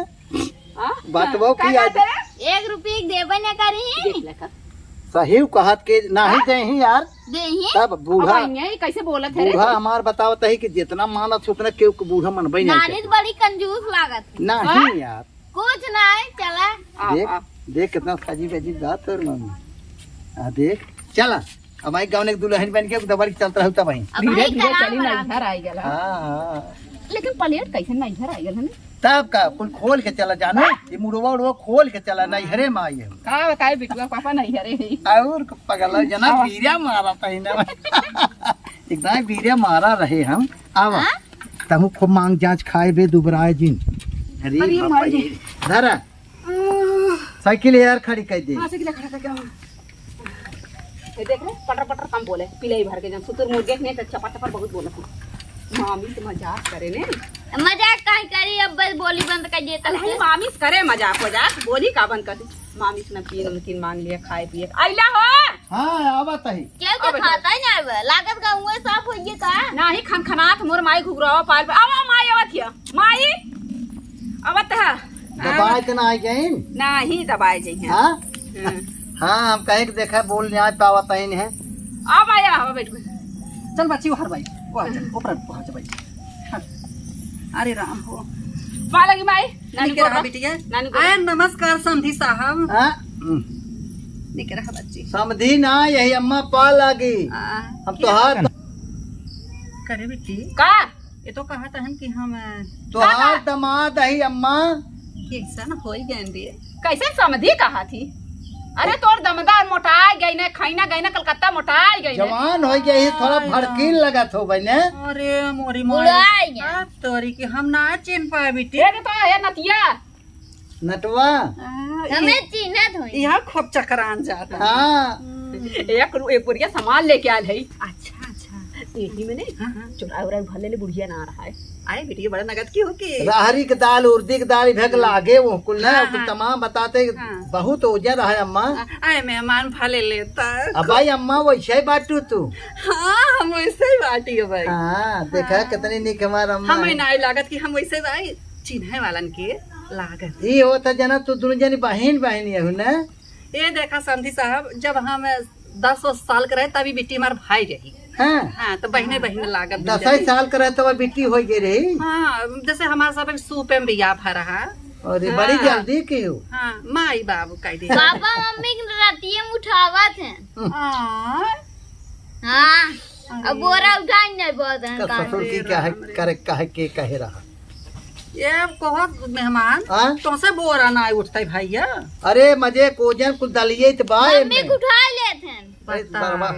हाँ? भतवा का खिया कहत दे। रे? एक रुपये के देबे न करी। देख ले कर। सही कहत के नाही हाँ? दे ही यार। दे ही? तब बूढ़ा, अब ये कैसे बोलत है रे? बूढ़ा हमार बतावत है कि जितना मानत है उतना केहू के बूढ़ा मनबे नहीं नानी करत। तो बड़ी कंजूस लागत है। नहीं हाँ? यार। कुछ नहीं, चला। आ, देख, आ। देख कितना सजी बजी जात है मम्मी। आ, देख, चला। अब आई गाँव एक दुल्हन बन के दबड़ के चलत रहू तब आई। अब धीरे भाई धीरे करा चली, बराबर। नैहर आई गल, हाँ। हाँ, हाँ। लेकिन प्लेट कैसे नैहर आई गल है ना? तब का, कुल खोल के चला जानो, ये मुड़वा उड़वा खोल के चला, नैहरे में आई है। का बताए बिटुआ, पापा नैहरे है। और पगला जना हाँ। बीरा मारा था इन्हें। एकदम बीरा मारा रहे हम। आवा। हाँ? तहु खूब मांग जांच खाए बे दुबराए जिन। अरे अरे बाप माई रे। धरा। साइकिल यार खड़ी कर दे। हाँ, साइकिल खड़ा करके आओ। ये देख रे, पटर पटर कम बोले, पिलाई भर के जन सुतुर मुर्गे के नहीं तो चपर चपर बहुत बोलत है। मामी से मजाक करे ने। मजाक काहे करी, अब बस बोली बंद कर देता अरे है। मामी से करे मजाक वजाक, बोली का बंद कर दी। मामी से नमकीन उमकीन मांग लिया, खाए पिए। आइला हो? हाँ, आवत है। केहू के आवत है। खाता ही ना आवे, लागत गाँवे साफ होइए का? नाही खनखनात मोर माई घुघरावा पाल पे। आवा माई आवत हिया। माई, आवत है। दबाए के ना आ गए? नाही, दबाए जाइए। हाँ? हाँ। हाँ, हम कहे कि देखा, बोल न्याय पावत है इन्हें। आ भाई, आ, बैठ, बैठ। चल बच्ची, बाहर भाई। वो आ जा, ऊपर, वहाँ जा भाई। हाँ। अरे राम हो। पा लगी माई। नानी निके रहा गोरा। बिटिया। नानी गोरा। आय, नमस्कार समधी साहब। हाँ? हम्म। निके रहा बच्ची। समधी ना, यही अम्मा पा लागी। आ, हम क्या? तोहार करे बिट्टी। का? ये तो कहत हन कि हम, अ, तोहार का? दमाद अही अम्मा। कैसन होई गए रे? कैसन समधी कहत ही? अरे तोर दमदार मोटाए गई ने, खैना गई ने कलकत्ता मोटाए गई ने। जवान होई गई, थोड़ा आय भड़कीन ना। लगत हो बने। अरे मोरी माई। बुढ़ाई गई। अब तोरी के हम ना चिन्ह पाए बिट्टी। ये तो है नतिया। नटवा। आ, हमें ई, चिन्हत होई। यहाँ खूब चकरान जाता। हाँ। हम्म। एक रु-, एक बोरिया सामान लेके आल है। अच्छा, अच्छा। यही में नहीं, हाँ, हाँ। चुराई उराई भर ले ले, बुढ़िया ना रहा है। आए बिटिया, बड़ा नगद की हो के। रहरी के दाल, उर्दी के दाल, इधर के हम्म। लागे वो कुल ना, हाँ, कुल हाँ। तमाम बताते, हाँ। बहुत ओजन रहा है अम्मा। हाँ, आए मेहमान भले लेता। अब भाई अम्मा वैसे ही बाटू तू। हाँ, हम वैसे ही बाटी है भाई। हाँ, देखा हाँ। कितनी निक हमार अम्मा हमें है। ना लागत कि हम वैसे भाई चिन्हे वालन के लागत। ई होत है जना, तू दुनु जनी बहिन बहिन यहू ना। ये देखा समधी साहब, जब हम दस साल के रहे तभी बिट्टी हमार भाई रही। हाँ। हाँ, तो बहिने बहिने लागत दस ही। साल के रहे तब बिट्टी हो गई रही। हाँ, जैसे हमारे सब सूपे में बियाह भा रहा। अरे, हाँ। बड़ी जल्दी की हो। हाँ, माई बाबू कह दे। पापा मम्मी के रतिये में उठावत हैं। हाँ। हाँ, अरे। अब बोरा उठाई नहीं बहुत हैं का का। ससुर की अरे क्या है, राम रे। करे, कहे के कहे रहा। ये कहो मेहमान, हाँ? तोसे बोरा ना उठता है भैया। अरे मजे कोजन कुल दलिये त बा मम्मी एमे। के उठा लेत हैं। अरे बताओ। बरवा,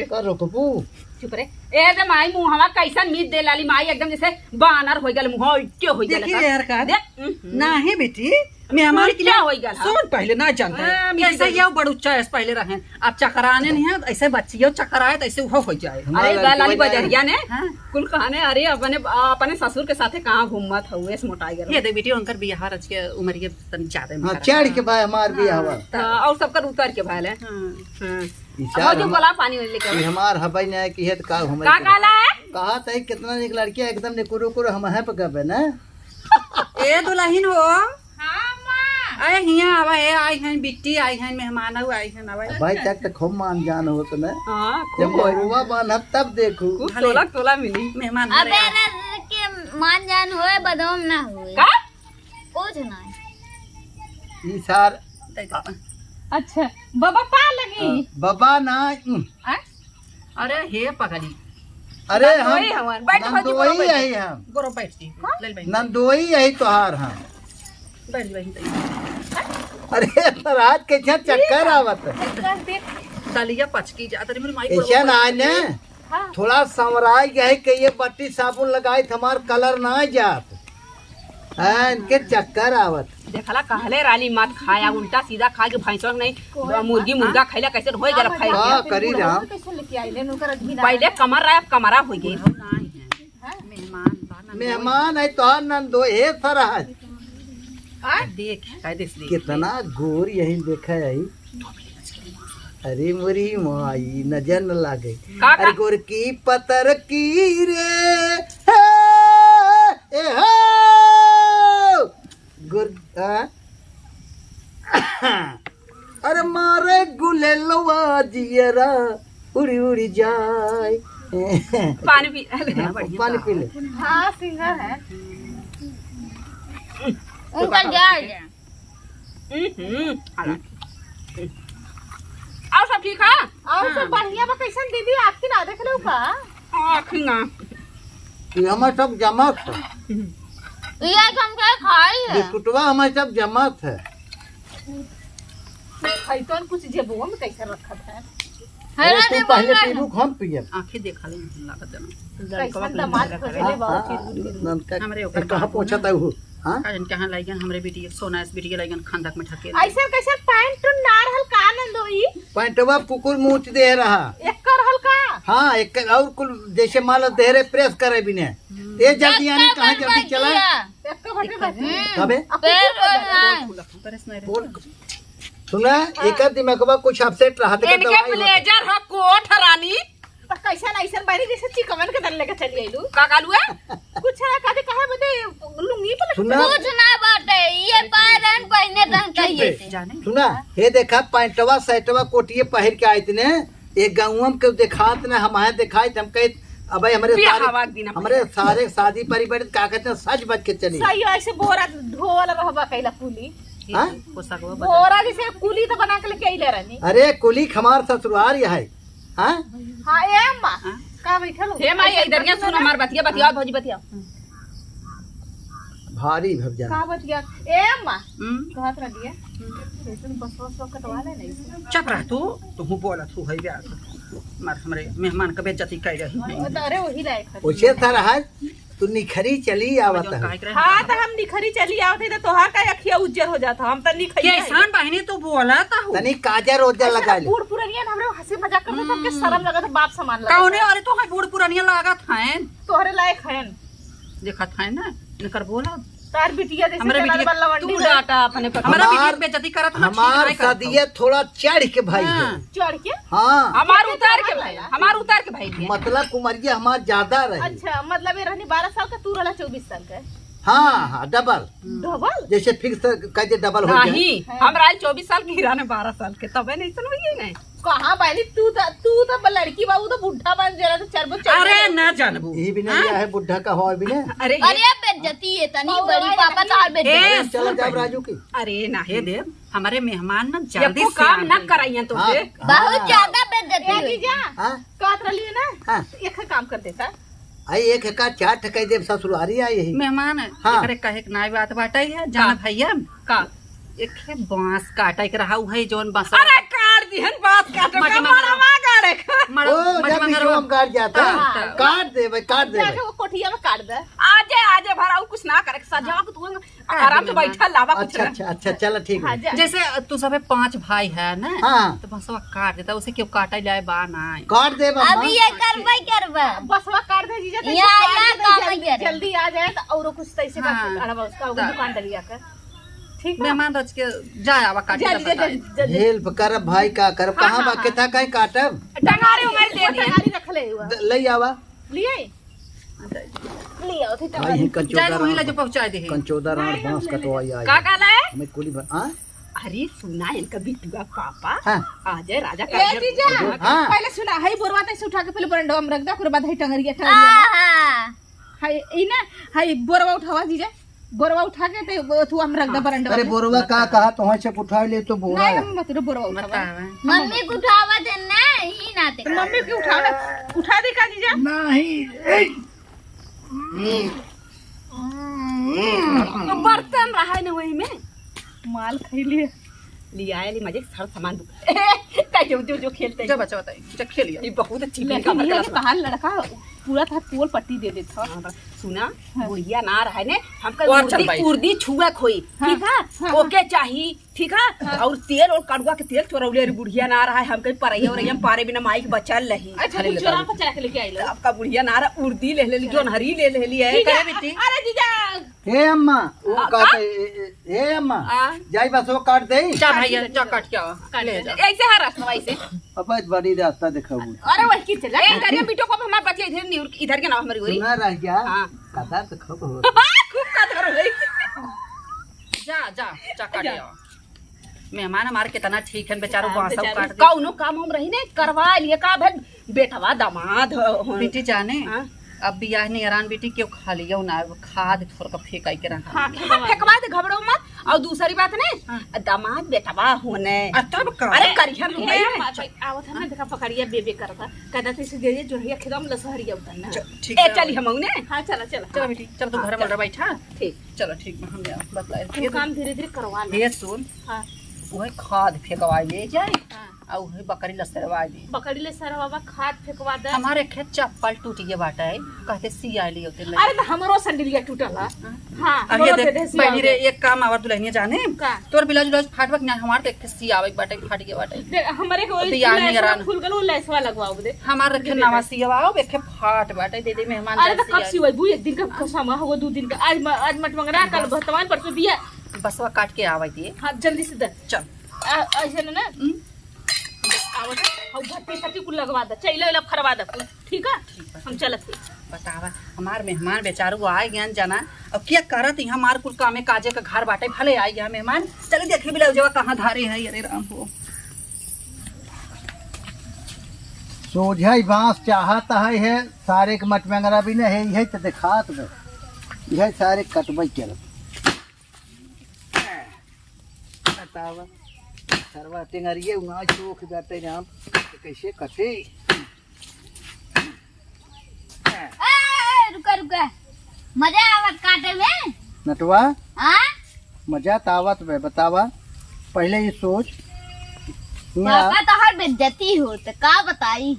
कर रुकबू। चुप रे। ए दे माई मुहवा कैसन मीत दे लाली माई, एकदम जैसे बानर हो गल, मुंह उल्टे हो गल देखी का। यार का। देख, उहुं। नाही बेटी, मेहमान की उल्टा ना होई गल, हाँ। सुन, पहले ना जानते हाँ, हैं। मिट्टी ऐसे दे। ये बड़ुच्चा ऐसे पहले रहे। अब चकराने नहीं है, ऐसे बच्चियों चकराए तो ऐसे वो हो जाए। अरे हमारा बा लाली लड़के बजरिया ने हाँ। कुल कहने, अरे अपने, अपने ससुर के साथे कहाँ घूमत हउए, ऐसे मोटाई गल। ये दे बेटी, उनकर बियाह रच के उमरिया तनी ज्यादा में हाँ, करा। चढ़ के भाई हमार बियाह हाँ, हुआ। तो और सबकर उतर के भाई ले। हाँ। हाँ। ई अब सार जो हम, बोला पानी वाली लेके ये आओ। हमार हवाई नहीं कि है तो का हम का काला है? कहा था कितना एक लड़कियां एकदम निकुरु कुरु हम है पकबे ना। ए दुल्हन हो। हाँ, माँ। अरे हियाँ आवा, ए आई हैं बिट्टी, आई हैं मेहमान, आई हैं, आवा। भाई तक तो खूब मान जान हो तो ना। हाँ, जब खूब। महुआ बांधब तब देखू। खूब भले। तोला, तोला मिली। मेहमान अब भले आ। एरा के मान जान होए, बदनाम ना होए। का? कुछ ना। ई सार दे दे। अच्छा, बाबा पा लगी। अ, बाबा ना, उम। आय? अरे हे पगली। अरे हम नंदोई हवन। बैठ, बैठ, नंदोई गोरो बैठ। यही हम। गोरो बैठ जी। हाँ? ले बैठ। नंदोई यही तोहार हम। बैठ, बैठ, बैठ। अरे तोर हाथ कैसे चक्कर आवत है? चक्कर दे। दलिया पचकी जात रे, मेरी माई ऐसे गोरो ना बैठ। आने। हाँ। थोड़ा संवराई गए के ये बट्टी साबुन लगाई त हमार कलर ना जात। हाँ, इनके चक्कर आवत। देखला कहले राली मत खाया, उल्टा सीधा खा के भैंसवा नहीं, कोई मुर्गी बात मुर्गा ना। खैला कैसे होई गल हाँ, फैल का गया। करी राम? कैसे लेके आइले, उनकर अधीन पहले कमर रहा, अब कमरा हो गई। बुढ़ऊ ना आई हैं। हाँ? मेहमान बा ना। मेहमान है तोहार नंदो, हे सरहज। आ, देख, कायदे से देख। कितना गोर यही देखा है। अरे मोरी माई, नजर न लागे। का, का? अरे गोर की पतर की रे, हे, ए हो, गोर, आ? अरे मारे गुलेलवा जियरा उड़ी उड़ी जाए। पानी पी, अरे, हाँ, बढ़िया पानी बा। पी ले। हाँ, सिंगर है। उनका जाए। हम्म, हम्म, हालांकि। और सब ठीक है? और सब हाँ। बढ़िया बा। कैसन दीदी, आँखी ना देख लो का? आँखी ना। ये हमारे सब जमा था। ये हम क्या खाई है? बिस्कुटवा हमारे सब जमा था। खैतन कुछ जेबुआ में कैसे रखत है? अरे, अरे, तू पहले पीबू, हम पियब। आँखें देखा ले, लागत है ना। कैसन दामाद खोजले बा, हाँ, चिरगुन चिरगुन। ननका, हमरे ओकर कहाँ बाबू पहुँचता ना। हूँ? हाँ? का जाने कहाँ लइ गन, हमरे बिटिया, सोना ऐस बिटिया लइ गन खंदक में ढकेल। ऐसे कैसे पैंट ना रहल का नंदोई? पैंटवा कुकुर मूत दे रहा। एकर रहल का? हाँ, एक और कुल जैसे मान लो देहरे प्रेस करे बिने। हम्म। ये जल्दी आने, कहाँ जल्दी चला? एक तो बटे बस। हम्म। तबे? अब पैर कुकुर रोज बदल। आए। बोल, सुना, हाँ। एकर दिमागवा कुछ upset रहत के इनके दवाई होता। ब्लेजर ह, कोट ह रानी। त कैसन ऐसन बारी जैसे चिकमन के दन लेके चली आइलू? का कालू है? कुछ ना, कहते कहे बदे लुंगी पे सुना। कुछ ना बाटे, ये पाए रहन पहिने रहन चुप चाहिए बे। थे। जाने? सुना, हे देखा, पैंटवा, शर्टवा, कोटिये पहिर के आइत ने, ये गाँव में केहू देखात ने, हम आए देखाइत, हम कहित, "अबे, हमरे बियाह सारे, हवा के दिन हम हमरे सारे शादी परी बड़ी का कहते हैं, सज बज के चली।" सही, ऐसे बोरा ढोल रहबा कैला कुली। हाँ? पोशाकवा बदल। बोरा जैसे कुली तो बना के लेके अइले रहनी। अरे, कुली हमार ससुरार है। हाँ? हाँ, ए अम्मा, हाँ? का बैठल हो? हे माई, इधर ये सुन, हमार बतिया, बतिया, भौजी, बतिया। भारी भौजाई। का बतिया? ए अम्मा, हम्म। कहत रहलिए, हम्म। कैसे बस, बस कटवा ले नहीं। चुप रह तू, तू बोलत हूँ है ब्याह। मार हमरे मेहमान का बेइज्जती कर रही है। अरे वही लायक है। उसे था रहा, तू निखरी चली आवत है। हाँ, तो हम निखरी चली आवत है, तो तोहार का अखिया उज्जर हो जाता, हम तो निखरी कैसन बहिनी तू बोलत हूँ? तनी काजर ओजर ऐसे लगा ले। बूढ़ पुरनिया ने हमरे हंसी मजाक करते, हमके हम्म। शर्म लगत है, बाप समान लगत कौने? है। अरे तो है बूढ़ पुरनिया लागत है। तोहरे लायक है। देखत है ना, इनकर बोला। तार बिटिया जैसे हमरे चलल बिटिया, बा लवंडी तू में। डाटा अपने पर। हमरा बिटिया हमार, बेइज्जती करत ना, ठीक हमार नहीं करत सदिया हो। थोड़ा चढ़ के भाई हाँ। है। चढ़ के? हाँ। हमार उतार के भाई, हमार उतार के भाई है। मतलब उमरिया हमार ज्यादा रही। अच्छा, मतलब ये रहनी बारह साल का, तू रहला चउबीस साल का। हाँ, हाँ, डबल। डबल? जैसे फिक्स कह दे डबल हो जाए। नहीं, हाँ। हमरा आइल चउबीस साल की, हिरान बारह साल के, तबे नहीं सुनबे ये नहीं। कहाँ बानी? तू त, तू त लड़की बा, उ त बुढ़ा बन जाला, त चार बो, चार अरे बो। ना जानबू। ई भी नहीं हाँ? है बुढ़ा का हो भी ना। अरे अरे ये अब बेइज्जती है तनी बड़ी, पापा तो और बेइज्जती ए, है। चला सुन जाब पहले। राजू की। अरे ना हे देव, हमारे मेहमान ना जल्दी एको से काम ना कराइए तो हाँ, से। बहुत हाँ। ज्यादा बेइज्जती ए हुई। जीजा, हाँ? कहत रहली है ना? हाँ। एक काम कर देता। आई एक का चार ठकाई देव ससुरारी आई है। मेहमान है, हाँ। एकरे कहे के नाई बात बाटे है, जान हाँ। भैया। का? एक है बांस काटे के रहा, उहे जौन बांस अरे काट दिहन बांस काटे मट का मंगरवा। मड़वा गाड़े का। मड़-, ओ, मट जा मंगरवा। पीछे हम काट जाता। हाँ, हाँ। काट दे भाई, काट दे जाके भाई। वो कोठिया में काट दे। आजे, आजे भरा, उ कुछ ना करे, सजावा के तू आराम से बैठा लावा कुछ अच्छा, ना। अच्छा, अच्छा, चला ठीक हाँ, है। जा। जैसे तू सबे पांच भाई है ना, हाँ। तो बसवा काट देता, उसे क्यों काटा जाए बा ना। काट दे बा, अभी माँ। ये करबे करबे। बसवा काट दे जीजा, तो या, इसे काट या दे, काम जल्दी, है। जल्दी आ जाए तो औरो कुछ तैसे हाँ। काट के काढ़बा उसका, वो तो दुकान डलिया कर। ठीक बा? मेहमान रच के जाए आवा काटे जल्दी, का जल्दी, बताए। जल्दी। हेल्प करब भाई, का करब? हाँ, कहाँ हाँ, बा, हाँ। कितना कहीं काटब? टंगारी उंगारी दे दिए। टंगारी रख ले हुआ। द-, ले आवा। लिए? ले आओ, ठीक है। भाई, ही कंचोदा जाए, वहीं राम, ले जो पहुँचा दे। कंचोदा राम बांस कटवाई आई। का कहला है? हमें कुली बन-, हाँ? अरे सुना, इनका बिटुआ पापा, हाँ। आ जाए राजा ए, का जीजा, हाँ। पहले सुना, हई बोरवा तैसे उठा के पहले बरंडवा में रख दे, ओकरे बाद हई टंगरिया, टंगरिया में। हाँ, हाँ। हई, ई ना, हई बोरवा उठावा जीजा, बोरवा उठा के ते वो तू हम रख दे बरंडवा अरे में। बोरवा का कहा, तो वहाँ से उठा ले तो बोरा नहीं, है। हम मत रो, बोरवा उठावा। बतावा। मम्मी को उठावा दे ना, ई ना दे। तो मम्मी को उठावा, उठा दे का जीजा? नहीं, ए। तो बर्तन रहा है ना वही में। माल खैली। लिया है, ली मजे के सारा सामान दुख। ता जो, जो, जो खेलते हैं। जो बच्चा बताइए, जो खेलिए। ये बहुत अच्छी लेकिन ये कहान लड़का पूरा था, पोल पट्टी दे देता। हाँ, बस सुना, हाँ। बुढ़िया ना रहे ने, हमका और उर्दी, चल भाई। उर्दी छुआ खोई, हाँ, ठीक है? हाँ, ओके हाँ। चाही, ठीक है? हाँ। और तेल और कड़ुआ के तेल चोरौले रे बुढ़िया ना रहे, हमके परैया और हम पारे बिना माई के बचल रही। अच्छा, अरे तू चोरा पचा के लेके आई लो। आपका बुढ़िया ना रहा, उर्दी ले ले ली, जोनहरी ले ले ली है। जीजा, करे बेटी? अरे जीजा, हे अम्मा, वो आ, काट, आ? ए, ए, ए, हे अम्मा, आ? जाई बस वो काट दे। जा भैया, जा काट के आवा। काट ले दे। जा। ऐसे हर रास्ता वैसे। अब आज बड़ी रास्ता देखाऊ। अरे वही की चला। ए, करिया बिटो को हमार बतिया इधर नहीं, इधर के ना हमारी गोरी। सुना रह गया। हाँ। कदा तो खूब हो। खूब कदा रही। जा, जा, जा काट जा। आवा। मेहमान हमार कितना ठीक है, बेचारो हाँ, बांसव बेचारो। काट दे। कौनो काम हम रही ने करवा लिए का भल बेटवा दामाद हो, हो। बेटी जाने, हाँ। अब बियाह नियरान बेटी क्यों खा लियो ना, खाद थोड़ा फेंकाई के रहा। हाँ, हाँ, फेंकवा दे घबड़ो मत। और दूसरी बात ने, हाँ। दामाद बेटवा होने। आ, तब का? अरे करिया लुगाई हे, ने। मा-, भाई, आवत है ना, देखा पकड़िया बेबे करता। कदा ते से दे दे, जोड़िया खेदम लसहरिया उतरना। च-, ठीक ए, है। चली हम ने। हाँ, चला, चला। चलो बेटी, चल तू हाँ, घर में चल। बैठा। ठीक। चलो ठीक बा, हम जाओ, बतलाए। तू काम धीरे धीरे करवा ले। ये सुन, हाँ। वही खाद फेंकवाई ले जाए, हाँ। और वही बकरी लसरवाई दे। बकरी लसरवा खाद फेंकवा दे। हमारे खेत चप्पल टूट गए बाटे, कहते सिया लियो ते ले। अरे तो हमरो संडिलिया टूटल है। हाँ। हाँ, अब ये हमरो देख, दे दे सिया बहनी रे, दे। एक काम आवर दुल्हनिया जाने, का? तोर ब्लाउज, ब्लाउज फाटबक ना, हमार देख के सियावे बाटे, फाट गए बाटे। दे, हमरे के वही बियाह लैसवा नियरान। खुल गल, वो लैसवा लगवाओ दे। हमार रखे दे दे। नवा सियावा, एक फाट बाटे, दे दे मेहमान अरे जान तो कब सियावे। सिवैबू? एक दिन का कसम हो, दू दिन का। आज म-, आज मटमंगरा, कल बस। भतवान, परसों बिया। बसवा काट के आवे दिए। हाँ, जल्दी से दे। चल। आ, ऐसे ना, ना। हम्म। आवत है, हऊ भट्टी सट्टी कुल लगवा दे, चैला वैला फरवा दे कुल, ठीक है? ठीक बा। हम चलत ही। बतावा, हमार मेहमान बेचारू आए गए जना, अब क्या करत यहाँ हमार कुल कामे काजे का घर बाटे, भले आए गया मेहमान, चले देखे ब्लाउजवा कहाँ धारे है, अरे राम हो। सोझा ही बांस चाहत है, है, सारे के मटमंगरा भी नहीं है, यही तो देखात बा, यही सारे कटबे करत। बतावा, सरवा टेंगरिए उहाँ चोख जाते राम, तो कैसे कटे? ए, ए, रुका, रुका। मजा आवत काटे में? नटवा? हाँ? मजा त आवत बे, बतावा। पहले ये सोच। ना। पापा तो हर बेइज्जती होत, का बताई?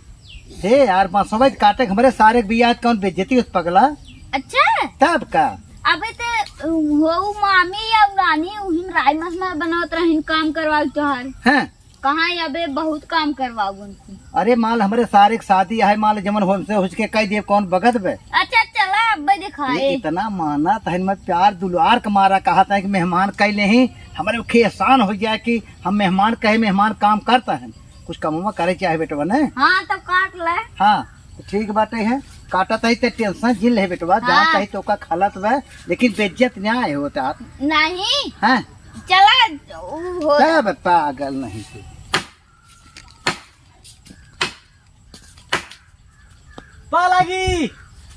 हे यार, बसवा काटे के हमरे सारे के बियाह कौन बेइज्जती होत पगला? अच्छा? तब का? अबे ते, हो मामी या नानी उहिन राय मसमा बनावत रहिन काम करवाई तोहार। हैं? कहाँ अबे बहुत काम करवाऊ उनकी। अरे माल हमरे सारे के शादी है, माल जमन हमसे हुचके कह दिए कौन बगत बे। अच्छा चला अब्बे दिखाए। ये इतना मानत है, मैं प्यार दुलार के मारा कहत है कि मेहमान कह ले ही, हमरे उखे एहसान हो जाए कि हम मेहमान कहे, मेहमान काम करता है। कुछ कमवा करे चाहे बेटवा ने। हाँ, तब काट ले। हाँ, तो ठीक बाटे है, काटत है तो tension जिन ले बेटवा, हाँ। जानत है तो का खलत बा, लेकिन बेइज्जत न्याय होता। नहीं। हाँ। चला, ऊ हो। तब पागल नहीं तू। पा लागी।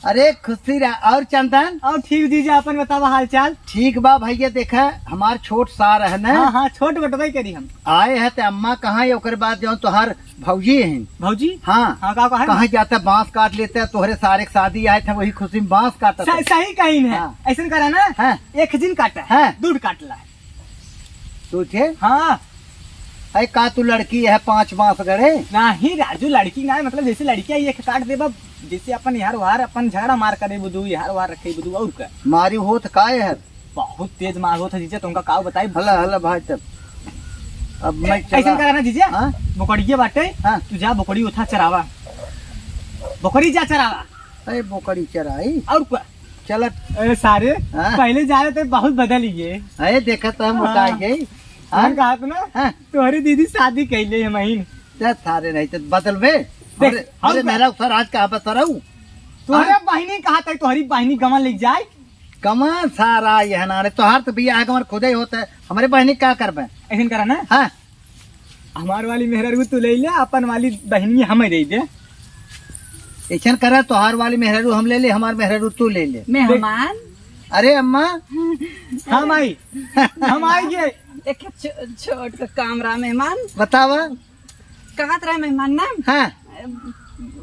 अरे खुशी रहा। और चंदन? और ठीक जीजा, अपन बतावा हाल चाल? ठीक बा भैया, देखा हमार छोट सार है ना? हाँ, हाँ, छोट बटबे करी हम। आए है ते अम्मा कहाँ है, ओकर बाद जौन तोहार भौजी है। भौजी? हाँ। हाँ, का कहा है? कहाँ जाता बांस काट लेता है, तोहरे सारे के शादी आए थे, वही खुशी में बांस काटत सही, है। सही कहीं है। हाँ। ऐसन करा ना, हाँ। एक दिन काटा है, हाँ। दूध काट ला। सोचे? हाँ। अरे का तू लड़की है पाँच बांस गड़े? नहीं राजू, लड़की ना है, मतलब जैसे लड़कियां ये काट देबा, जैसे अपन यार वार अपन झगड़ा मार करे बुदू, यार वार रखे बुदू, और का? मारी होत का है? बहुत तेज मार होत है जीजा, तुमका का बताई? हला, हला भाई तब। अब मैं ऐ-, ऐसन चला। करा ना जीजा, हाँ? बोकड़िए बाटे, हाँ। तू जा बोकड़ी उठा चरावा, बोकड़ी जा चरावा। अरे बोकड़ी चराई? और का? चलत। अरे सारे, हाँ। पहले जा रहे थे, बहुत बदल गए। अरे देखा तो हम हाँ। उठा गए। हम हाँ? कहा था ना, हाँ। तुम्हारी दीदी शादी कैले है महीन। ते थारे नहीं तो बदल बे। देख, अरे, हम अरे का- मेरा सर आज कहाँ पर सर हूँ? तुम्हारे हाँ? बहिनी कहा था, तुम्हारी बहिनी गवन ले जाए। कमा सारा ये है ना रे, तोहार तो बियाह है, हमार खुदे होता है, हमारे बहिनी का करबे? ऐसन करा ना? हाँ। हमार वाली मेहरारू तू ले ले, अपन वाली बहिनी हमें दे दे। ऐसन करा, तोहार वाली मेहरारू हम ले ले, हमार मेहरारू तू ले ले। मेहमान? अरे अम्मा। हम आई, हम आई गए। एक छो-, छोट का काम रहा मेहमान। बतावा। कहत रहे मेहमान ना? हाँ।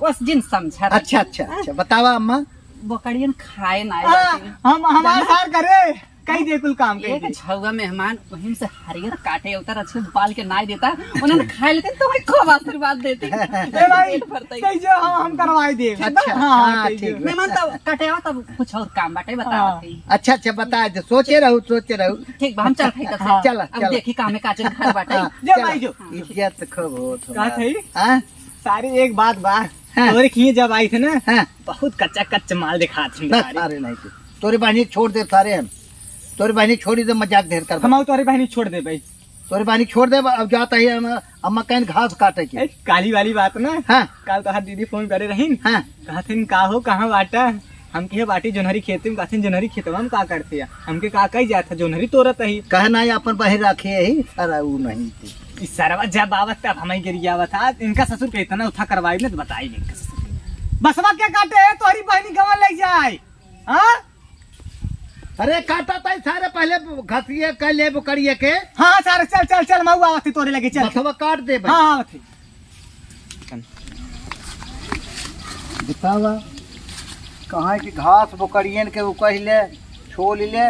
बस जिन समझा रहे। अच्छा, अच्छा, हाँ। अच्छा, बतावा अम्मा। बकरियन खाए ना हाँ, आती। हम, हमार जा ना। सार करे, कई दे कुल काम कई एक दे। छौवा मेहमान वहीं से हरियर काटे उतर अच्छे बाल के नाई देता, उन्हें खाए लेते तो वही खूब आशीर्वाद देते। ए भाई, पेट भरता ही। सही जो हम, हम करवाई दे। अच्छा, हाँ, हाँ, सही ठीक जो। बा। मेहमान तो कटे आओ तब कुछ और काम बाटे बताओ हाँ। कहीं। अच्छा, अच्छा, बता दे, सोचे रहू, सोचे रहू। ठीक बा, हम चल खाई तब से। हाँ। चला, अब चला। देखी काम में काजल घर बाटे। हाँ, जे चला। भाई जो। इज्जत खूब होत का हमार। सही? हाँ? सारी एक बात बा। हाँ। तोरे खिए जब आई थे ना, हाँ। बहुत कच्चा कच्चा माल दिखात थे बस, सारे। अरे नहीं तो। तोरी बहिनी के छोड़ देब सारे हम। तोरी बहिनी के छोड़ी दे, मजाक ढेर कर। हम तोरी बहिनी के छोड़ देबे। तोरी बहिनी के छोड़ देब, अब जात ही हम, अम्मा कहिन घास काटे के। ए, काली वाली बात ना। हाँ। काल तोहार दीदी फोन करे रहिन। हाँ। कहथिन, "का हो, कहाँ बाटा?" हम कहे, "बाटी जोन्हरी खेते में।" कहथिन, "जोन्हरी खेतवा में का करते है?" हमके का कही जात है, जोन्हरी तोड़त ही। कहे ना, अपन बहिन राखे ही, सारा ऊ नहीं थी। ई सरवा जब आवत तब हमें गिरियावत है। इनका ससुर के इतना उठा करवाई ना तो बताई नहीं इनका ससुर। बसवा के काटे है, तोहरी बहिनी गवा ले जाए। हाँ? अरे काटा ताई सारे, पहले घसिए कर ले बोकरिए के। हाँ, सारे चल, चल, चल, मऊ आवत ही तोरे लगे, चल। बसवा काट दे भाई। हाँ, आवत ही। बतावा, कहाँ कि घास बोकरियन के उ कहि ले, छोल ले,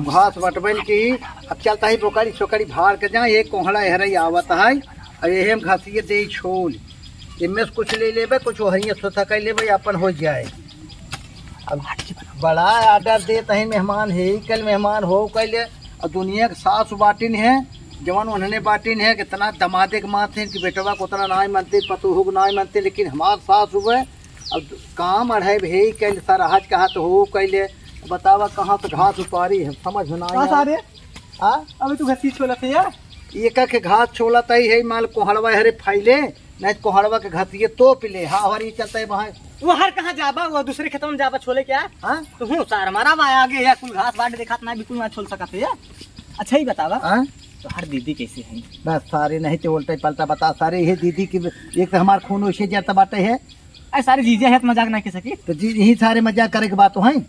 घास बटबैल की, अब चलता ही बोकरी सोकरी भार के जाए, एक कोहड़ा एहरे आवत है, अब एहे में घसिए दे छोल, एमे से कुछ ले लेबे, कुछ ओहरिए सोचा कर लेबे, अपन हो जाए। अब बड़ा आर्डर देत है मेहमान, हे ही कल मेहमान हो कइले, और दुनिया के सास बाटिन है, जवन उन्हने बाटिन है, कितना दमादे के मात है कि बेटवा को उतना नाय मानते, पतोहू को नाय मानते, लेकिन हमार सास हुए, अब काम अढ़े हे ही कल सरहज कहा तो हो कइले, बतावा कहाँ से घास उपारी है, समझ में ना का आया। सारे? हाँ? अबे तू घसी छोला थे यार? ये का के घास छोला तई है, माल कोहड़वा हरे फैले, नहीं तो कोहड़वा के घसिए तोप ले। हाँ, हर ये चलता है वहाँ। वो हर कहाँ जाबा, वो दूसरे खेतवा में जाबा छोले क्या? हाँ? तो हूँ सार, हमारा बा आगे या कुल घास बाट देखात ना, बिल्कुल ना छोल सकत है। अच्छा ही बतावा, हाँ? तो हर दीदी कैसे है? बस सारे नहीं तो उल्टा पलटा बता सारे, ये दीदी की एक तो हमार खून वैसे जरता बाटे है। अरे सारे जीजा है तो मजाक ना कर सकी। तो जी, यही सारे मजाक करे के बात तो है।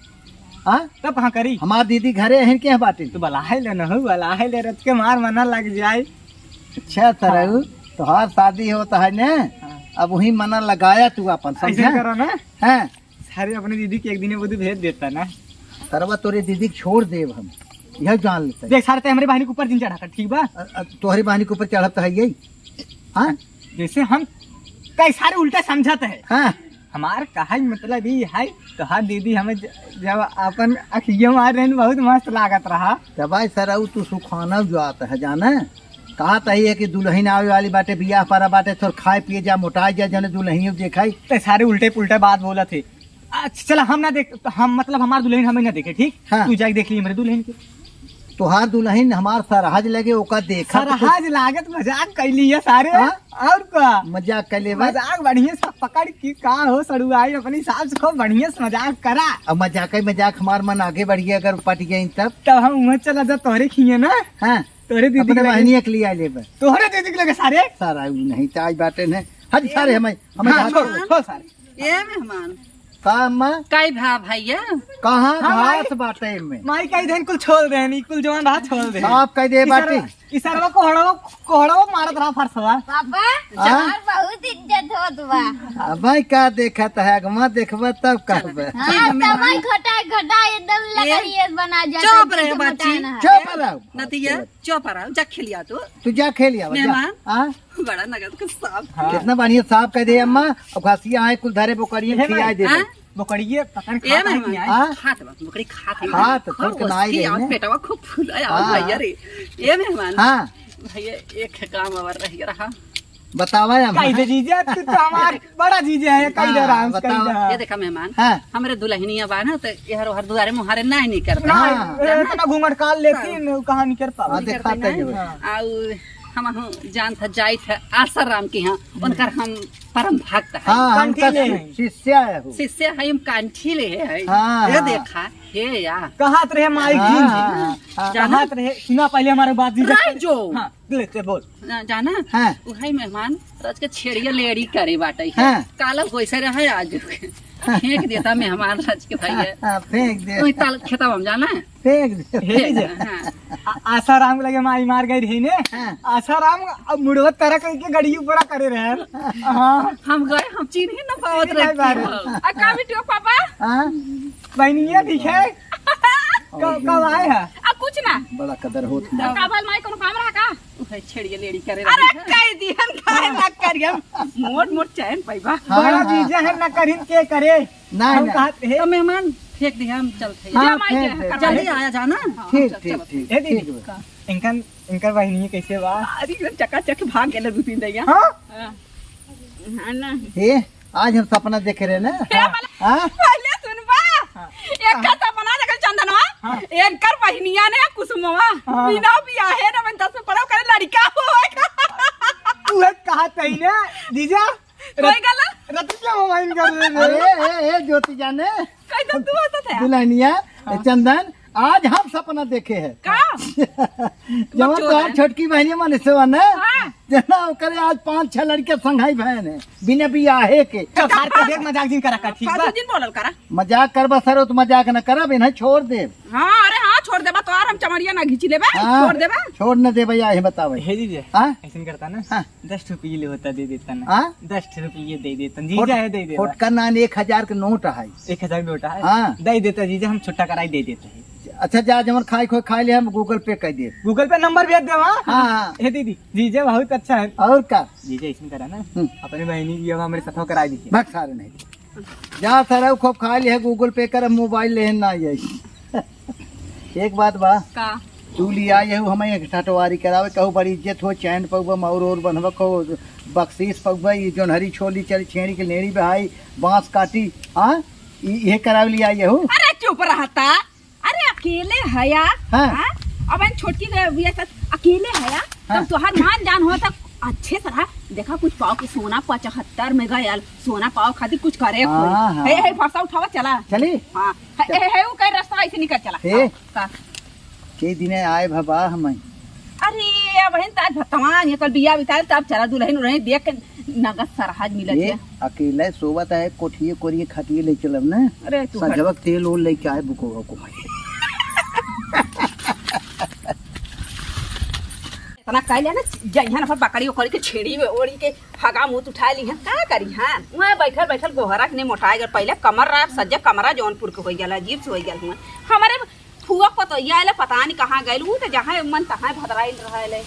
हाँ? तब कहाँ करी? हमार दीदी घरे हैं, के बाटे? तो बलाए ले न हो, बलाए ले, रच के मार मना लग जाए। अच्छा सरऊ, हाँ। तोहार शादी होता है ने, हाँ। अब वही मना लगाया तू अपन, ऐसे समझा? करो ना। हाँ। सारे अपने दीदी के एक दिन वो भेज देता ना। सरवा तोरे दीदी के छोड़ देब हम, यह जान लेते हैं। देख सारे, ते हमरे बहिनी के ऊपर जिन चढ़ा कर, ठीक बा? अ, अ, तोहरे बहिनी के ऊपर चढ़ब तो है यही। हाँ? जैसे हम कई सारे उल्टा समझत है। हाँ। हमार कहे मतलब ई है, तोहार दीदी हमें ज-, जब अपन अखिया मार रहे बहुत मस्त लागत रहा। जब भाई सरऊ तू सुखाना जात है जाने, कहा तही है कि दुलहिन आवे वाली बाटे, बियाह परा बाटे, थोर खाए पिए जा, मोटाए जा, जने दुलहिन देखाई। ते सारे उल्टे पुल्टे बात बोलत है। अच्छा चला, हम ना देख, हम मतलब हमार दुलहिन हमें ना देखे, ठीक? हाँ। तू जाके देख ली हमरे दुलहिन के। तोहार दुलहिन हमार सरहज लगे, ओका देखा तो कुछ सरहज लागत मजाक कैली है सारे। हाँ? और का? मजाक कैले बा। मजाक बढ़िया से पकड़ के का हो सड़ुआई, अपनी सास से खूब बढ़िया से मजाक करा। अब मजाक ही मजाक हमार मन आगे बढ़ गया, अगर पट गई तब। तब हम उहाँ चला जा तोहरे खिए ना। हाँ। तोहरे दीदी अपने के लगे। बहनिया के लिए आ लेबे। तोहरे दीदी के लगे सारे। सारा उ नहीं, तो आज बाटे ने। हट सारे, हमें, हमें हाँ, घास छोड़, छोड़ सारे। ए मेहमान। का अम्मा? काई भा भैया? कहाँ हाँ, घास माई। बाटे में? माई कही देन कुल छोड़ देन, ई कुल जवान रहा छोड़ देन। साफ कह दे ई बाटी। सरवा, ई सरवा कोहड़वा, कोहड़वा मारत रहा फरसवा। पापा, हाँ? चार बहुत इज्जत होत बा। अबे का देखत है, अगवा देखबे तब कहबे। हाँ, तब भाई घटा, घटा एकदम ए, लकड़िए बना जाता चुप है, रहे जैसे बच्ची। मोटाना है। चुप रहो। नतिया, चुप रहो, जा खेलिया तू। तू जा खेलिया, जा। मेहमान। हाँ? बड़ा नगद के साफ। हाँ। कितना बढ़िया साफ कह दे अम्मा, अब घसिया आए कुल धरे बोकरियन हे खियाए माई, दे हाँ? दे। बोकरिये पकड़ ए खा पाए मेहमान, कि आए? हाँ? खात बा, बोकरी खात बा। खात, हाँ, थोड़ के ना आई उसकी रही आज ने। पेटवा खूब फूला है, हाँ। भैया रे। ए मेहमान, हाँ। भैया एक काम और रह गया रहा। बतावा अम्मा। कह दे जीजा, तू तो हमार बड़ा जीजा है, कह दे हाँ, राम से, कह बतावा। दे। ये देखा मेहमान, हाँ। हमरे दुलहिनिया बा ना, तो एहर ओहर दुआरे मुहारे ना निकर ना, हाँ। ए, इतना घूंघट काल लेकिन कहाँ निकर पावा? हाँ, निकर देखा पाई तनी ना। हाँ। आउ हम हूँ जानत है, जाइत है आसाराम के यहाँ, उनकर हम परम भक्त है। हाँ, हम कंठी तो ले शि-, हैं। शिष्य है वो। शिष्य है, हम कंठी ले है। हाँ, ये हाँ। देखा, हे या। कहत रहे माई हाँ, घिन हाँ, जी। हाँ, हाँ। जाना? कहत रहे, सुना पहले हमारे बात जीजा। नहीं जो। हाँ, ले, ले, बोल। ना, जाना? हाँ। उहई मेहमान रच के छेड़िया लेड़ी करे बाटे है। हाँ। काला वैसे रहे आज। फेंक देता मेहमान रच के भैया। हाँ, फेंक दे। वही ताल खेतवा में जाना? फेंक दे। हे जे। हाँ। आ-, आसाराम के लगे माई मार गई रही ने। हाँ। आसाराम अब मुड़वा तरह करके गड़ी ऊपरा करे रहे। हाँ। हम गए, हम चीन्ह ही ना पावत चिन्ह नहीं रहे। पावे। आ, का बिटिया पापा? हाँ। बहनिया ठीक है? कब, कब आए हैं? आ, कुछ ना। बड़ा कदर होत ना। का भल माई कोनो काम रहा का? उहे छेड़िया लेड़ी करे अरे, रही है। कह दिहन, काहे ना करियम? मोट मोट चैन पैबा। हाँ, बड़ा हाँ। जीजा है ना करिन के करे। नहीं, हम नहीं। कहत हे। तो मेहमान फेंक दिया, हम चलते हैं। हाँ, जा माई फेंक के दे। जल्दी आया जाना। हाँ, ठीक, चल, ठीक, चलो। ठीक, ए दीदी, ठीक बा। इनका, इनकर बहिनी कैसे बा? अरे, चकाचक भाग गेले दू तीन दैया। हाँ? हाँ। हाँ, ना। ए, आज हम सपना देखे रहे ना। हे हाँ, भला, हाँ? पहले सुनबा। हाँ। एक का सपना देखे, एनकर बहिनिया ने कुसुमवा, हाँ। बिना बियाहे न मन दस में पढ़ो करे लड़का हो। तू है कहा तही ने, जीजा? कोई गलत? रतिया मोबाइल कर रहे हैं। अरे, ए, ए, ज्योति जाने। कैसे तू हंसत है? दुल्हनिया, हाँ। चंदन, आज हम सपना देखे हैं। का? जब मत तोहार छोड़े। छोटकी बहिनी मनीषवा ने, हाँ। जना ओकरे आज पाँच छह लड़के संघाई भयन है, बिना बियाहे के। तो सार के देख मजाक जिन करा कर, ठीक बा? फालतू जिन बोलल करा। मजाक करबा सर, तो मजाक न करब, इन्हें छोड़ देब। हाँ, अरे हाँ, छोड़ देबा, तो और हम चमड़िया ना घींची लेबे, हाँ, छोड़ देबा। छोड़ न देबा, या ही बतावे। हे जीजा, हाँ? ऐसन करता ना, हाँ। दस रुपये ले होता दे देता ना। हाँ? दस रुपये दे देता, फोट-, जीजा है दे देता। फोटका नान एक हजार के नोट है। एक हजार के नोट है? हाँ। दे देता जीजा, हम छुट्टा कराई दे देता है। अच्छा, जा, जवन खाए खोए खाए ले, हम Google Pay कर दे। Google Pay number भेज दे, हाँ? हाँ, हाँ। हे दीदी, जीजा बहुत अच्छा है। और का? जीजा, इसमें करा ना, हम्म। अपने बहनी की अब हमारे साथ कराई दीजिए। भाग सारे नहीं। जा सरऊ खूब खा लिहे, Google Pay कर, मोबाइल लेहे ना आई। एक बात बा, का? तू लिया यहू हमें एक ठटवारी करावे, कहू बड़ी इज्जत हो, चैन पउबा, मौर और बनबा, कहू बख्शीश पउबा, ई जोनहरी छोली चली छेड़ी के लेड़ी बहाई, बांस काटी, हाँ, ई, इहे करावे लिया यहू। अरे चुप रहता, अरे अकेले हया, हाँ। हाँ? अब इन छोटकी के बिया साथ अकेले हया, हाँ। तब तोहार मान जान हो तब अच्छे से रहा। देखा कुछ पाव के सोना पचहत्तर में गयल, सोना पाव खातिर कुछ करे हाँ, खोई। हाँ। हे, हे, फरसा उठावा चला। चली? हाँ। हे, चल। हे, हे, वो कई रास्ता ऐसे निकल चला। हे। हाँ, का? के दिने आए भबा हम। अरे, अब हिन ताज भतवान, ये कल बिया बिताल, तब चला दुल्हन उल्हन देख के नगद सरहज मिलत ए, है। अकेले सोवत है, कोठिए कोरिए खटिए ले चलब ना। अरे, तू हट। सजवक तेल ओल लेके आए बुको को। इतना कह लिया ना, जइहन अपन बकरी उकरी के छेड़ी में ओढ़ी के हगा मुत उठा ली है, का करी है? वहाँ बैठल बैठल गोहरा के नहीं मोटाए गल। पहले कमर रहा, सज्जे कमरा जौनपुर के हो गया, अजीब से हो गया हुआ। हमारे फुआ पतोहिया आइले, पता नहीं कहाँ गइल, ऊ त जहाँ मन तहाँ भदराइल रहले।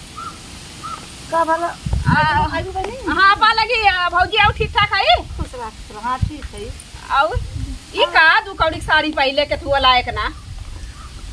का भला? आ, खाइबू बनी? हाँ, पा लगी, आ, भौजी, आउ ठीक ठाक है? खुश रह, खुश रह, हाँ, ठीक है। और ई का दू कौड़ी के साड़ी पहले के थुआ लायक ना?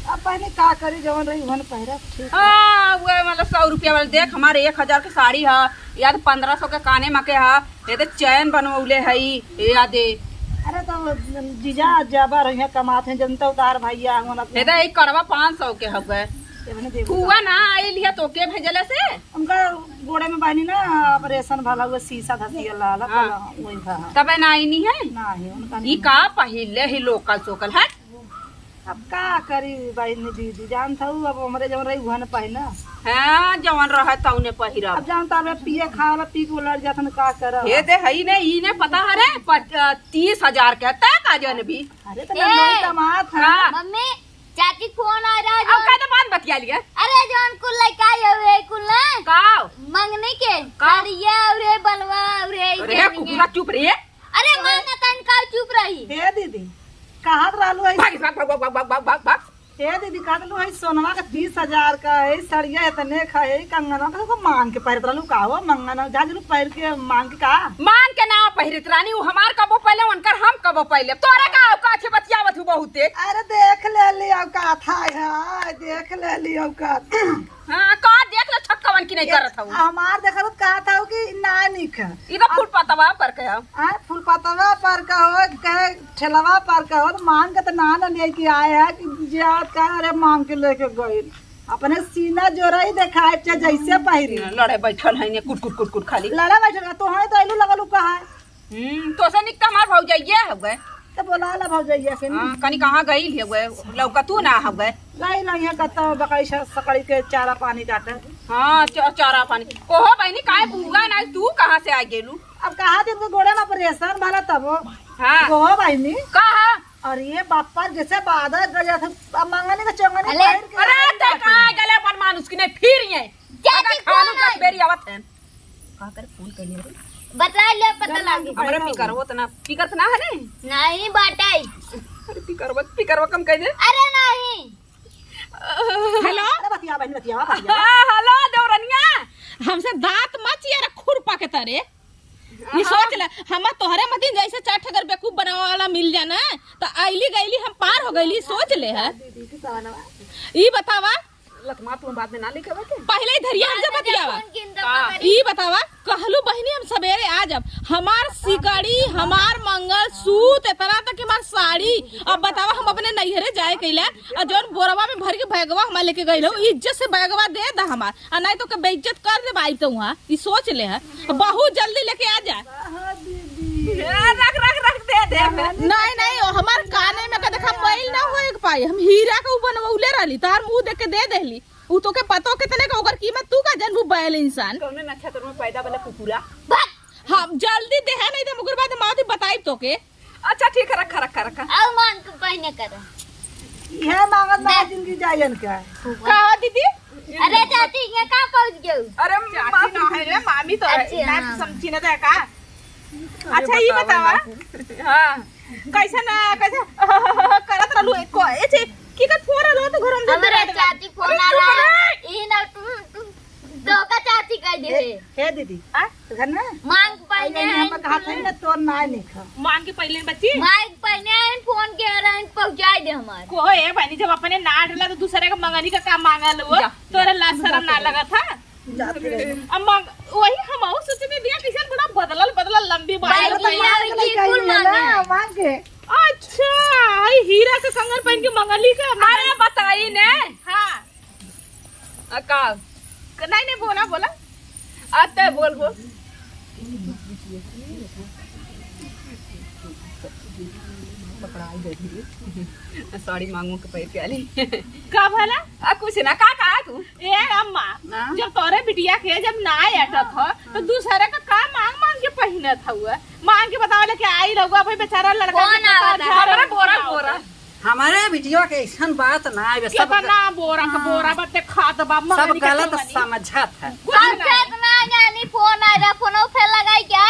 अब पहले का करी, जवन रही, उहन पहिरा, ठीक है। हाँ, वो मतलब सौ रुपया वाला देख, हमारे एक हजार के साड़ी है, या तो पन्द्रह सौ के काने मा के है, ये तो चैन बनवले हई, ये यादे। अरे तो जीजा जाबा रहिया कमात हैं, जनता उतार भैया, हम ये तो एक कड़वा पाँच सौ के हवे। ये मैंने देखा। फुआ ना आइल है तो के भेजले से? उनका गोड़े में बानी ना, operation भला हुआ, शीशा धसिया लाला, हाँ। भला वही भा। तबे ना आईनी है? ना है, उनका ई नहीं। का पहिले ही लोकल सोकल है? अब का करी बहिनी दीदी, जानत हऊ, अब हमरे जवन रही उहन पहिना। हाँ, जवन रहे तउने पहिरब। अब जानत हऊ, पिए खाए वाला पी के उलट जात हन, का करब? हे दे, हई ने, ई ने पता है रे, पच-, अ, तीस हजार के, तै का जनबी? अरे, तो ए, नंदोई कमात है। का? मम्मी, चाची फोन आ रहा है, अब जौन का तो बात बतिया लिया। अरे, जौन कुल लइका आए हुए, कुल ना? का? मंगनी के। का? साड़िया, अरे, बलवा, अरे, अरे, कुकुरा, चुप रे। अरे माँ, ना तन का चुप रही। हे दीदी, कहत रहलू है। भाग, भाग, भाग। हे दीदी, कहत रहलू है, सोनवा का तीस हजार का है, सड़िया इतने का है, कंगनवा का, तो मांग के पहिरत रहलू का हो, मंगन, झाजरू पहिर के मांग के का? मांग के ना पहिरत रानी, उ हमार कबो पहले, उनकर हम कबो पहले। तोरे का औकात है, बतियावत हूँ बहुते। अरे देख ले ली औकात, हाय हाय, देख ले ली औकात। हाँ, का देख ले छक्कवन की नहीं ये करत हऊ। हमार देखत कहत हऊ कि ना निक है। ई तो फूल पतवा पर के हऊ। आ, फूल पतवा पर का हो, कहे ठेलवा पर का हो, तो मांग के तो ना न लेके आए हैं कि जात का, अरे मांग के लेके गइल। अपने सीना जोरा ही देखाए, चाहे जैसे पहिरी। लड़े बैठल है ने कुट कुट कुट कुट खाली। लड़े बैठल है, तो है तो आइलू लगल उ कहा है। हम्म, तो से निक तो हमार भौजइये हउवे। तो बोला ला भौजइया से नी। हाँ, कनी कहाँ गइल हउवे, लौकतू ना हउवे। गइल हियाँ कत्ता बकरी स-, सकड़ी के चारा पानी काटे। हाँ, च-, चारा पानी। ओहो बहिनी, काहे बुआ ना, तू कहाँ से आ गेलू? अब कहा दिन के गोड़े में operation भला तबो। हाँ। ओहो बहिनी। कहा? अरे बापा, जैसे बादर गया था, अब मंगनी के चंगनी अरे, पहिर के अरे, आई ते बाटी। कहाँ गले अपन मानुस की नहीं, फिर ये। जाती अगर खालू कौन आई? जब बेरी आवत है। का करे फोन कैले रे? बता ले, पता चल, लागे। हमरे पिकरवा त ना, पिकर त ना है ने? नहीं बाटे। अरे पिकरवा, पिकरवा कम कह दे। अरे नहीं। हेलो? अरे बतिया बहन, बतिया, बतिया। हाँ, हेलो देवरनिया। हमसे दांत मत चिया रे खुरपा के तरे। ये हाँ। सोच ले, हम तोहरे मतीन जैसे चार ठगर बेवकूफ बनावे वाला मिल जाना, तो आइली गइली हम पार हो गइली, सोच ले है। दीदी की सवनवा। ई बतावा, लत माँ, तुम बाद में ना लेके आवे के? पहिले ही धरिया हमसे बतियावा। फोन किन दो का? पकड़ी। ई बतावा, कहलू बहिनी हम सबेरे आ जाब। हमार सिकड़ी, हमार मंगलसूत्र, इतना तक कि हमार साड़ी। अब बतावा, हम अपने नैहरे जाए कैला, आ जौन बोरवा में भर के बैगवा हमार लेके गइल हो, इज्जत से बैगवा दे दा हमार, आ नहीं तो के बेइज्जत कर दे बाई तो वहाँ। ई सोच ले है, बहुत जल्दी लेके आ जा। ए, रख, रख, रख, दे, दे। नहीं, नहीं, हमार काने में का देखा, मैल ना होए के पाई। हम हीरा के ऊ बनवले रहली, तार मुंह देख के दे देली। उ तोके पतो कितने का, ओकर कीमत तू का जानबू, बैल इंसान। कौने नक्षत्र में पैदा वाला कुकुरा? भाग। हम जल्दी देहे, नहीं तो ओकर बाद माँ दी बताई तोके। अच्छा, ठीक है, रखा, रखा, रखा। अब मांग के पहने कर। ये मांगत ना दे। जिंदगी जायन का। का हो दीदी? अरे चाची, ये का पहुंच गयो? अरे चाची माँ ना है रे, मामी तो है। अच्छा, ना हाँ। समझी ना दे का? अच्छा, ये बतावा। हाँ। कैसे ना, कैसे करत रहलू? एको, ए चे, की कर फोन रहलो तो घर में हमरे चाची फोन अरे आ चुप रहा। रह। ई ना तू, तू धोखा चाची कह दे। ए, ए दीदी, आ? घर ना? मांग पहने आई हैं। हम कहा थे ना, तोर ना नहीं खा। मांग के पहले बच्ची? मांग पहने हैं, फोन के रहे हैं, पहुंचाई दे हमारे। को ए बहनी, जब अपने ना डला तो दूसरे का मंगनी का काम मांगा लो, जा, तोरे जा, लाज शर्म ना लगा था? जाते रहे। अम्मा, वही हम और सोचने दिया, कैसे बड़ा बदलल, बदलल लंबी बाल बैग लिया है कि कुल मांगे हैं। मांगे। अच्छा, आई हीरा के कंगन पहन के मंगली का। अरे, बताई ने। हाँ। आ, का? क-, नहीं, नहीं, बोला, बोला। आ, ते बोल, बोल। पकड़ाई गई। साड़ी मांगो के पैर प्याली। का भला? आ, कुछ ना, का कहा तू? ए अम्मा, हाँ? जब तोरे बिटिया के जब ना अटत हो, तो दूसरे का का मांग मांग के पहिनत हुआ? मांग के बतावे लेके आई रहुआ, भाई बेचारा लड़का कौन के पता आवत है? झगड़ा अरे बोरा, बोरा। हमारे बिटिया के ऐसन बात ना आवे, सब केतना बोरा के हाँ। बोरा बटे खात बा, सब मंगनी के गलत कंगनी। समझत है। कुछ ना। ना जानी फोन आ रहा, फोनो फेर लगाई क्या?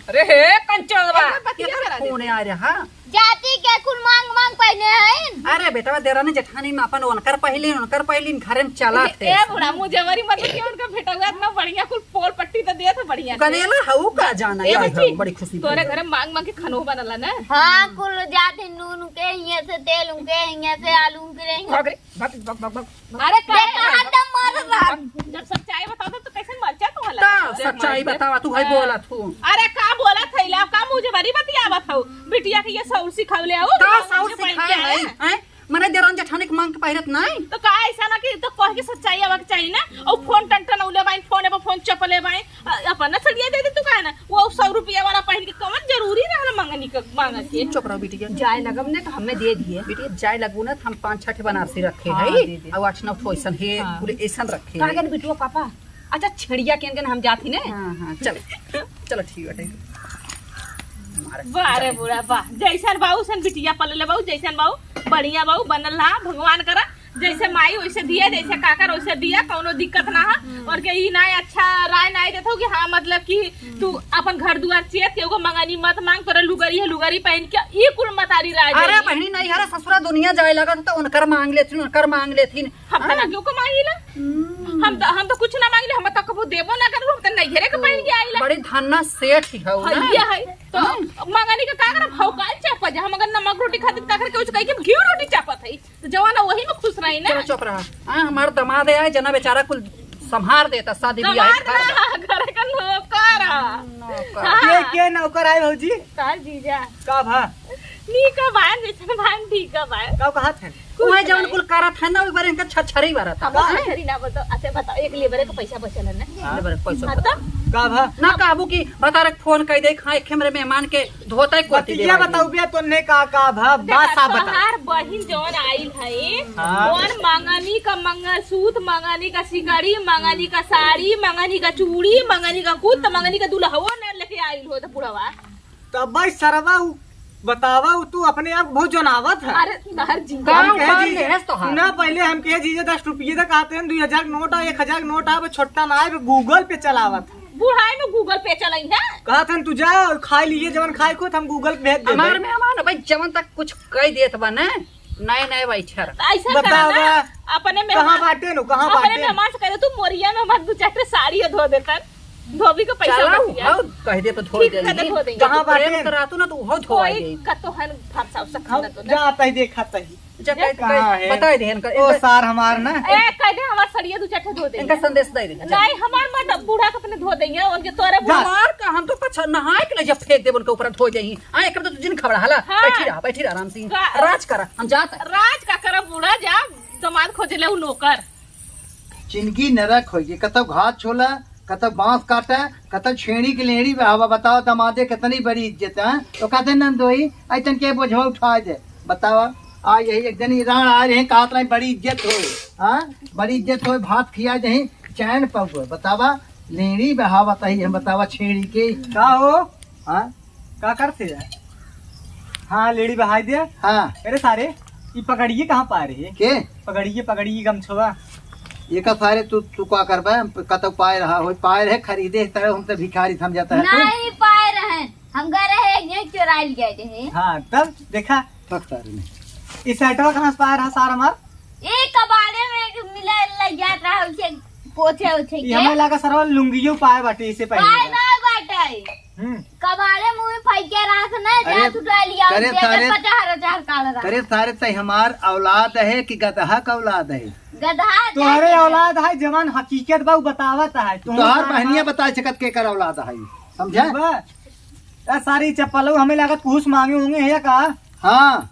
अरे हे कंचनवा, एक बार बतिया केकर करा दे। फोन आ रहा? जाति के कुल मांग मांग पहिने हैं। अरे बेटवा, देरानी जेठानी में अपन उनकर पहिलीन, उनकर पहिलीन घरे में चला ए, थे। ए बूढ़ा, मुझे बड़ी मदद की उनका बेटवा इतना बढ़िया कुल पोल पट्टी तो दिया था बढ़िया से। गनेला हऊ का जाना ए यार, बच्ची, हऊ, बड़ी खुशी तोरे भइल। घरे मांग मांग के खनो बनला ना। हाँ, कुल जाति नून के हियां से, तेल उनके हियां से, आलू उनके हियां से। भाग रे, भाग, भाग, भाग, भाग। अरे का देखा? हरदम मारत रहा। जब सच्चाई बताओ तो, तो कैसे मरचा तू हला? का सच्चाई बतावा तू, भाई हाँ। बोलत हूँ। अरे का बोलत है ला, का मुझे बड़ी बतियावत हो? बिटिया के ये सौर सिखावले हो, का तो सौर मुझे बड़ी सिखाए क्या है? है? हैं? मने देरान जेठानी के मांग के पहिरत नहीं? तो का ऐसा ना कि तो कह के सच्चाई आवे के चाहिए ना? और फोन टन टन उले बाइन, फोन पे फोन चपले बाइन। अ, अपन ना सड़िया दे दे तू काहे ना? वो सौ रुपया वाला पहिन के कवन जरूरी रहल मंगनी के, मांगे के? चुप रहो बिटिया। जाए लगम ने तो हमें दे दिए। बिटिया जाए लगू ना तो हम पाँच छह ठे बनारसी रखे हाँ, हैं। दे दे। और आठ नौ ठो ऐसन है, हाँ। पूरे ऐसन रखे हैं। कहाँ गए बिटुआ पापा? अच्छा छेड़िया केन केन हम जाती ने। हाँ, हाँ, चलो। चलो ठीक बाटे। वाह रे बूढ़ा वाह, जैसन बाऊ सन बिटिया पलले बाऊ, जैसन बाऊ बढ़िया बाऊ बनल रहा, भगवान करा जैसे माई वैसे दिया, जैसे काकर वैसे दिया, कौनो दिक्कत ना है। हम्म। और के ई ना अच्छा राय ना देत हो कि हाँ, मतलब कि तू अपन घर दुआर चेत के एगो मंगनी मत मांग, तोरे लुगरी है, लुगरी पहन के ई कुल मतारी राय अरे देली। बहनी, नहीं हरे ससुरा दुनिया जाए लगत तो उनकर मांग लेथिन, उनकर मांग लेथिन। हम तो हाँ। ना क्यों कमाई ला? हम्म। हम तो, हम तो कुछ ना मांगिले, हम तो कबो देबो ना करू, हम तो नैहरे के पहन के आइला। बड़ी धन्ना सेठ ही हऊ ना। भैया है, तो हाँ। मंगनी का का करब? हऊ काल चापा जा, हम अगर नमक रोटी खातिर का करके कुछ कही कि हम घी रोटी चापत है। तो जवाना वही में खुश रही ना। चलो चुप रहा। हाँ, हमार दमाद है, जना बेचारा कुल संभार देता, शादी ब्याह दमाद घर ना, घर का नौकर है। नौकर। हाँ। ये के नौकर आए भौजी? तार जीजा। का भा? नी का भाई, जैसे भाई ठीक का भाई। का कहा थे? कुछ वह जवन नहीं। कुल करत है ना, एक बार इनका छछरी बारत है। हम का? छछरी ना बोलतो, अच्छा बताओ, एक लेबर का पैसा बचल है ना? हाँ। लेबर का पैसा। हाँ तो? का भा? ना काबू की बता रख फोन कर दे, हाँ, एक हमरे मेहमान के धोता ही कुर्ती बतिया देवाई। बताऊ बे, तोने का, का भा, देखा, बात साफ बता। तोहार बहिन जौन आइल है, हाँ। जौन मंगनी का मंगलसूत्र, मंगनी का सिकड़ी, मंगनी का साड़ी, मंगनी का चूड़ी, मंगनी का कुत, मंगनी का दुल्हवा न लेके आइल हो तो बुढ़वा। तब भाई सरवा उ बतावा, उ तू अपने आप बहुत जनावत है। अरे, तोहार जीजा। हम कहे जीजा, सुना, पहले हम कहे जीजा दस रुपये तक आते हैं, दो हजार नोट आ, एक हजार नोट आ, अब छोटा ना आए, अब Google Pay चलावत है। बुढ़ाई में Google Pay चलाई है। कहत हन, "तू जा, खाई लिए, जवन खाए को, हम Google Pay भेज देबे।" हमार मेहमान भाई, जवन तक कुछ कह देत बा ना, नए, नए बैठर। ऐसा बतावा, करा ना, अपने कहाँ मेहमान, बाटे नु, कहाँ अपने बाटे? मेहमान से कह दे, "तू मोरिया में हमार दू चार ठे साड़ी धो देतन।" धोबी के पैसा चला, बच गया। हाँ, कह दे तो धो ठीक दे। कर दे, धो देंगे। जहाँ प्रेम बाटे। करातू ना तो उहो धोआ कोई दे। कतो हन फरसा उसा हम खाना तो ना। जाता ही देखा तही। जा ये कह, कहाँ कह, है? बताई दे इनका, ओ इनका सार हमार ना। ए, कह दे हमार सड़िया दू चार ठे धो दे। इनका संदेश दे दे। नहीं, हमार मत, बूढ़ा के अपने धो देंगे, उनके तोरे जा। बूढ़ा। हमार का हम तो पछा नहाए के ले जब फेंक देब उनके ऊपर धो जाई। आ, एक तो जिन खबड़ा हला। हाँ। बैठी रहा, बैठी रहा आराम से। का? राज करा, हम जाता। राज का करा बूढ़ा, जा दमाद खोज ले उ नौकर। जिंदगी नरक होइ गई, कतौ घास छोला, कतौ बांस काटा, कतौ छेड़ी के लेड़ी बहावा। बतावा दमादे कितनी बड़ी इज्जत है। तो कहते नंदोई, आई तन के बोझवा उठा दे। बतावा, आ यही एक दिन ईरान आ रहे हैं, कहत रहे बड़ी इज्जत हो, हाँ, बड़ी इज्जत हो, भात खिया दे, चैन पउए। बतावा, लेड़ी बहावत ही हम, बतावा छेड़ी के। का हो? हाँ? का करते है? हाँ, लेड़ी बहाई दे। हाँ। अरे सारे, ई पगड़िए कहाँ पाए रहे? के? पगड़िए, पगड़िए गमछवा। ये का सारे तू, तू का करबे? कतौ पाए रहा हो, पाए रहे खरीदे, तरह हम तो भिखारी समझता है तू। नहीं पाए रहे, हम गए रहे, यही चोराइल गए रहे। हाँ, तब देखा। पकता रहे। ई शर्टवा कहाँ से पाए रहा सार हमार? ए कबाड़े में एक मिला लग जात रहा, उसे पोछे उछे ई के। हमें लगा सरवा लुंगियो पाए बाटे इसे पहले पाए बार। ना बाटे। हम्म। कबाड़े मुंह में फैके रहा से ना, अरे, जा छुटा लिया, करे दे दे सारे, पचास हजार काल रहा। करे सारे, तै हमार औलाद है कि गदहा का औलाद है? गदहा तोहरे जाति है। औलाद है, जवान हकीकत बा, उ बतावत है। तू तोहार कहाँ बहनिया बता सकत के कर औलाद है, समझे? बा, ए, सारी चप्पल हमें लागत कुछ मांगे होंगे है का? हाँ।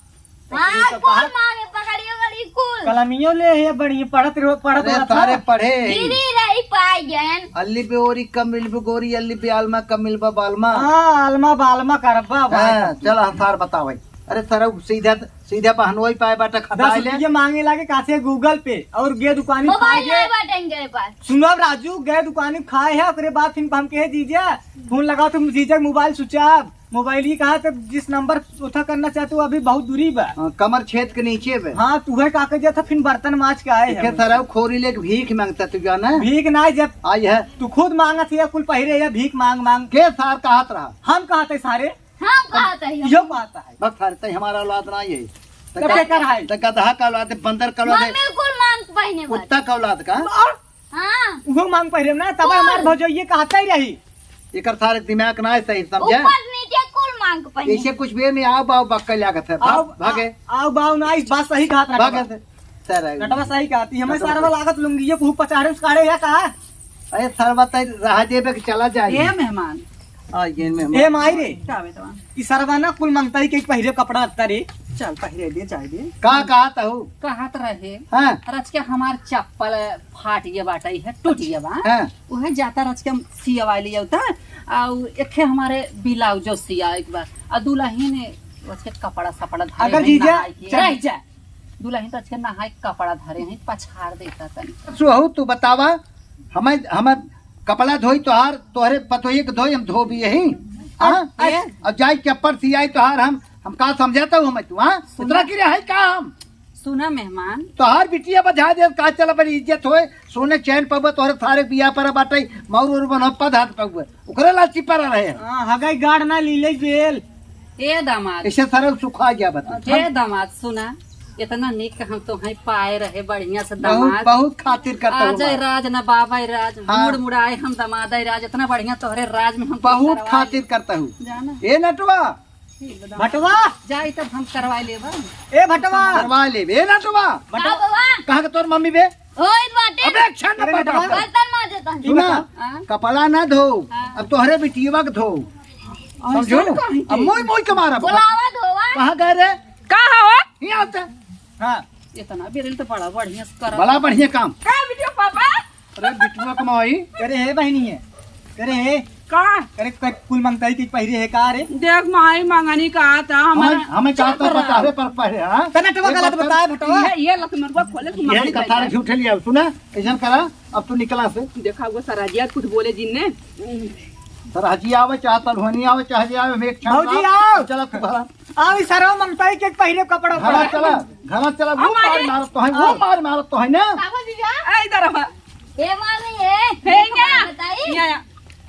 हाँ, तो कुल कहा मांगे, पकड़ियो बड़ी कुल। कलमियो ले है बड़ी, पढ़त रहो, पढ़त अरे रहो, सारे था। पढ़े। गिरी रही पाई गन। अल्ली बेओरी कम मिलबे गोरी, अल्ली बे आलमा कम मिलबा बालमा। हाँ, आलमा बालमा करबा, हाँ, भाई। चल हम सार बतावे। अरे सरऊ सीधा, सीधा बहनोई पाए बाटा खटाई दस ले। रुपये मांगे लागे कासे Google Pay और गे दुकानी मोबाइल खाए नहीं गे। बाटे इनके पास। सुनो राजू, गे दुकानी खाए है, ओकरे बाद फिर हम कहे जीजा, फोन लगाओ तुम जीजा, मोबाइल switch off। मोबाइल ही कहा तो जिस नंबर उठा करना चाहते हो, अभी बहुत दूरी बा। हाँ, कमर छेद के नीचे बा। हाँ, तू है का कर जाता, फिर बर्तन माज के आए देखे हैं। सरऊ खोरी लेके भीख मांगता तू जाना। भीख ना जब आई है। तू खुद मांगत है, कुल पहिरे है, भीख मांग मांग। के सार कहत रहा? हम कहते सारे। हम कहते हैं। यो कहता है। बस सारे तै हमारा औलाद ना ये। तब के कर है? तो गदहा का औलाद है, बंदर का औलाद है। मम्मी कुल मांग पहिने बा। कुत्ता का औलाद का? हाँ। उहो मांग पहिरे ना, तब कुल। हमार भौजइये कहते ही रही। एकर सारे दिमाग ना है सही, समझे? ऊपर नीचे कुल मांग पहिने। ऐसे कुछ भी में आओ बाओ बक्का लागत है। भाग, आओ, भागे। आ-, आओ बाओ ना, इस बात सही कहत रहा भागे बाबा। से, सर, नटवा सही कहती, हमें नटवा सरवा सही। लागत लुंगिये कुहू पचारे उस काढ़े है का? अरे सरवा तै रहा जेबे के चला जाए। ए मेहमान। आ, ये मेहमान। ए माई रे। का बेटवा? ई सरवा ना कुल मांगता ही के पहिरे कपड़ा अत्ता रे। चल पहिरे दे, जाए दे। का कहत हूँ? कहत रहे। हाँ। रच के हमार चप्पल फाट गया बाटे, है, टूट गया बा। हाँ। उहे जाता रच के हम सियवाई लिया उता, आ उ एखे हमारे ब्लाउजो सिया एक बार, आ दुलहिन रच के कपड़ा सपड़ा धरे अगर हैं, जीजा नहाए के। चल। रह जा। दुलहिन रच के नहाए के कपड़ा धरे हैं, पछाड़ देता तनी। सुहू, तू बतावा, हमें, हमें कपड़ा धोई तोहार, तोहरे पतोहिए के धोई, हम धोबी यही? हाँ? ए? अब जाई चप्पल सियाई तोहार, हम, हम का समझाता हूँ मैं तू, हाँ? सुना। इतना गिरे है का हम? सुना मेहमान। तोहार बिटिया बजा दे, का चला बड़ी इज्जत होए, सोने चैन पबे, तोहरे सारे बिया पर बाटे, मौर और बनप्पा धात पबे, ओकरे लालची पर रहे हैं। हाँ, हगाई गाड़ ना लीले बेल। ए दामाद। ऐसे सरल सुखा गया बता। ए दामाद, सुना, इतना निक हम तोहई पाए रहे, बढ़िया से बहुत, दामाद। बहुत खातिर करता हूँ आज मैं। राज ना बाबा राज, हाँ। मुड़ मुड़ाए हम दामाद राज, इतना बढ़िया तोहरे राज में हम बहुत करवाए। खातिर करता हूँ। जाना। ए नटवा, भटवा। जाई तब हम करवा लेबा। ए भटवा। करवा लेब। ए नटवा। भटवा। हाँ, बाबा। कहाँ के तोर मम्मी बे? ओ, इन बाटे। अबे, अच्छा न अरे पटा। नटवा। बर्तन मांजत हन। सुना, हाँ? कपड़ा ना धो, हाँ। अब तोहरे बिटियवा के धो। समझो? ऐसा कहीं अब के? मोई मोई के मारा। बुलावा धोवा। कहाँ गए रे? का हो? नहीं आता। हाँ। इतना बेरिल तो बड़ा बढ़िया से करा। बड़ा बढ़िया काम। का बिटिया पापा? अरे बिटुआ कमाई। करे है बहनी है। करे है। का? करे क-, कुल मंगताई के पहिरे है का रे? देख माई मंगनी का था हमारा हमें, हमें का चुप तो रहा। पता है पर पहिरे, हाँ? तने टवा एक गलत बात बताए भटवा। ये, ये लख मरुआ खोले तू ये मंगनी कथा का। झूठे लिया, सुना? ऐसा करा, अब तू निकला से। देखा वो सराजिया कुछ बोले जिनने। सराजी आवे, चाहे तलहनी आवे, चाहे जे आवे, हम एक क्षण भौजी रहा। आओ। चला तू घर। आओ, ई सरवा मंगताई के पहिरे कपड़ा घरा उपड़ा। चला, घरा चला, वो हमारे मार मारत तो है, वो आओ। मार मारत तो है ना। बाबा जी जा। ए, इधर आवा। ए, मामी, ए। हे, देखो, या। बताई। या, या।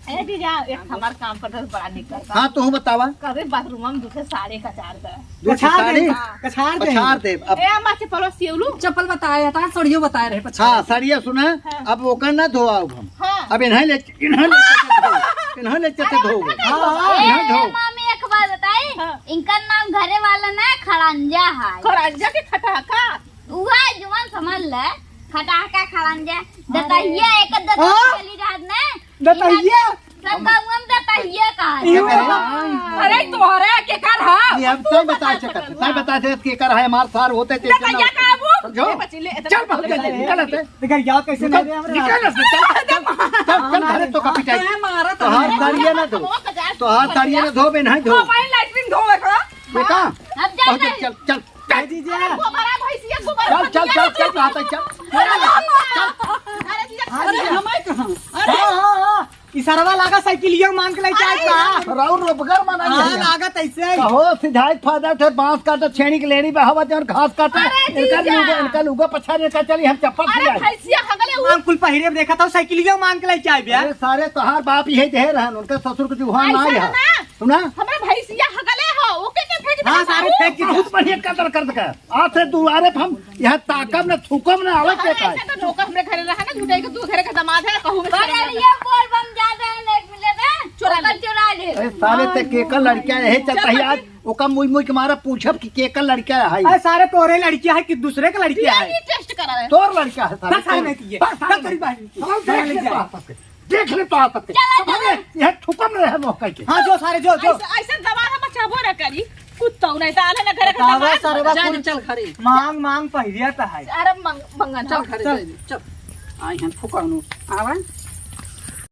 ए जीजा, एक हमार काम पर बड़ा निकल। हाँ, तू बतावा। कदे बाथरूम में दूसरे साड़ी कचार दे। दूसरे कछार साड़ी? दे, कछार दे। कछार दे। अब ए, अम्मा, चप्पल सियौलू? चप्पल बताए, हता, सड़ियो बताए रहे, पछार। हाँ, सड़िया सुना, हाँ। अब ओकर ना धोआउब हम। हाँ। अब इन्हें ले, इन्हें ले चलते धो, इन्हें ले चलते धो। हाँ, हाँ। इन्हें ए, धो। मामी, एक बात बताई, हाँ। इनकर नाम घरे वाला ना खड़ंजा है। खड़ंजा के खटाका? उहे जुबान संभाल ले, खटाका खड़ंजा, दतहिया एक दतहिया हाँ? चली रहत ने। दतहिया? इहाँ सब गाँव में दतहिया का है। इहो अरे तोहरे के कर हा? ये अब तू बता सकत है, तू बता दे के कर है, हमार सार होते थे दतहिया का है वो? समझो? ए बच्ची, ले, इतना चल, भाग, चल, निकल, निकल। निकल, निकल। देखा, याद कैसे निकल, नहीं दे हमरा? निकल, चल, चल, चल, चल, घरे तो कपी जाए। मैं मारा तो तोहार है। साड़िया ना धो। तोहार साड़िया ना धो, बे, नहीं धो। हाँ, भाई, लैट्रिन धोवे का। बेटा, अब जा बहुत नहीं। चल, चल। ए जीजा। अरे गोबरा भैंसिया, गोबरा चल, चल, भैंसिया। चल, चल, चल, चल। अरे जीजा, अरे हमारे कहाँ? अरे हाँ, हाँ, हाँ। ई सरवा लागा साइकिलिया मांग के लेके आए का? राउर रोपगर मना हाँ, नहीं है। लागत ऐसे ही। कहो, सिधाई फायदा उठे, बांस काटे, छेड़ी के लेड़ी बहावा दे और घास काटे। अरे इनका जीजा। लुगा, इनका लुगा पछाड़, इनका चली, हम चप्पल अरे सिलाई। भैंसिया हगले उ- हम कुल पहिरे में देखा था, साइकिलिया मांग के लेके आए बे। अरे सारे तोहार बाप यही दे रहन, उनका ससुर के जुहान ना ऐसा है। ना। सुना? हमरा भैंसिया हगले हो, ओके के फेंक दे हाँ, सारे बाबू। फेंक के बहुत बढ़िया कदर कर दे। आज से दुआरे पे हम यहाँ ताकब न, थूकब न, आवे के अरे, का? ऐसे तो नौकर हमरे घरे रहा ना, झूठे के तू घरे का दामाद है, कहूँ में अरे, शर्म ये बोल बम ज्यादा है, नेट मिले ना, चुरा ले। चुरा ले। अरे, सारे ते केकर लड़किया है, चलता ही आज ओका मुई मुई के मारा पूछब कि केकर लड़किया है। अरे, सारे तोरे लड़किया है कि दूसरे के लड़किया है? डीएनए टेस्ट करा ले। तोर लड़किया है, सारे बस, सारे तोर। नहीं किए। बस, सारे बस, करी बाहर। हम देख ले तो आपस के। देख ले तो आपस के। चला, अब हमें चला। यह थूकब न रहे मोह कह के। हाँ, जो सारे, जो, जो। ऐसे, ऐसे दबा हम चाहबो ना करी। कुत्ता नहीं तो आले ना घरे का बतावा दामाद। सरवा जा, कुल चल घरे। मांग, मांग पहिरिया त है। अरे मंग-, मंगन चल हो। घरे, चल। चल, चल। आई हम फुकानो। आवा।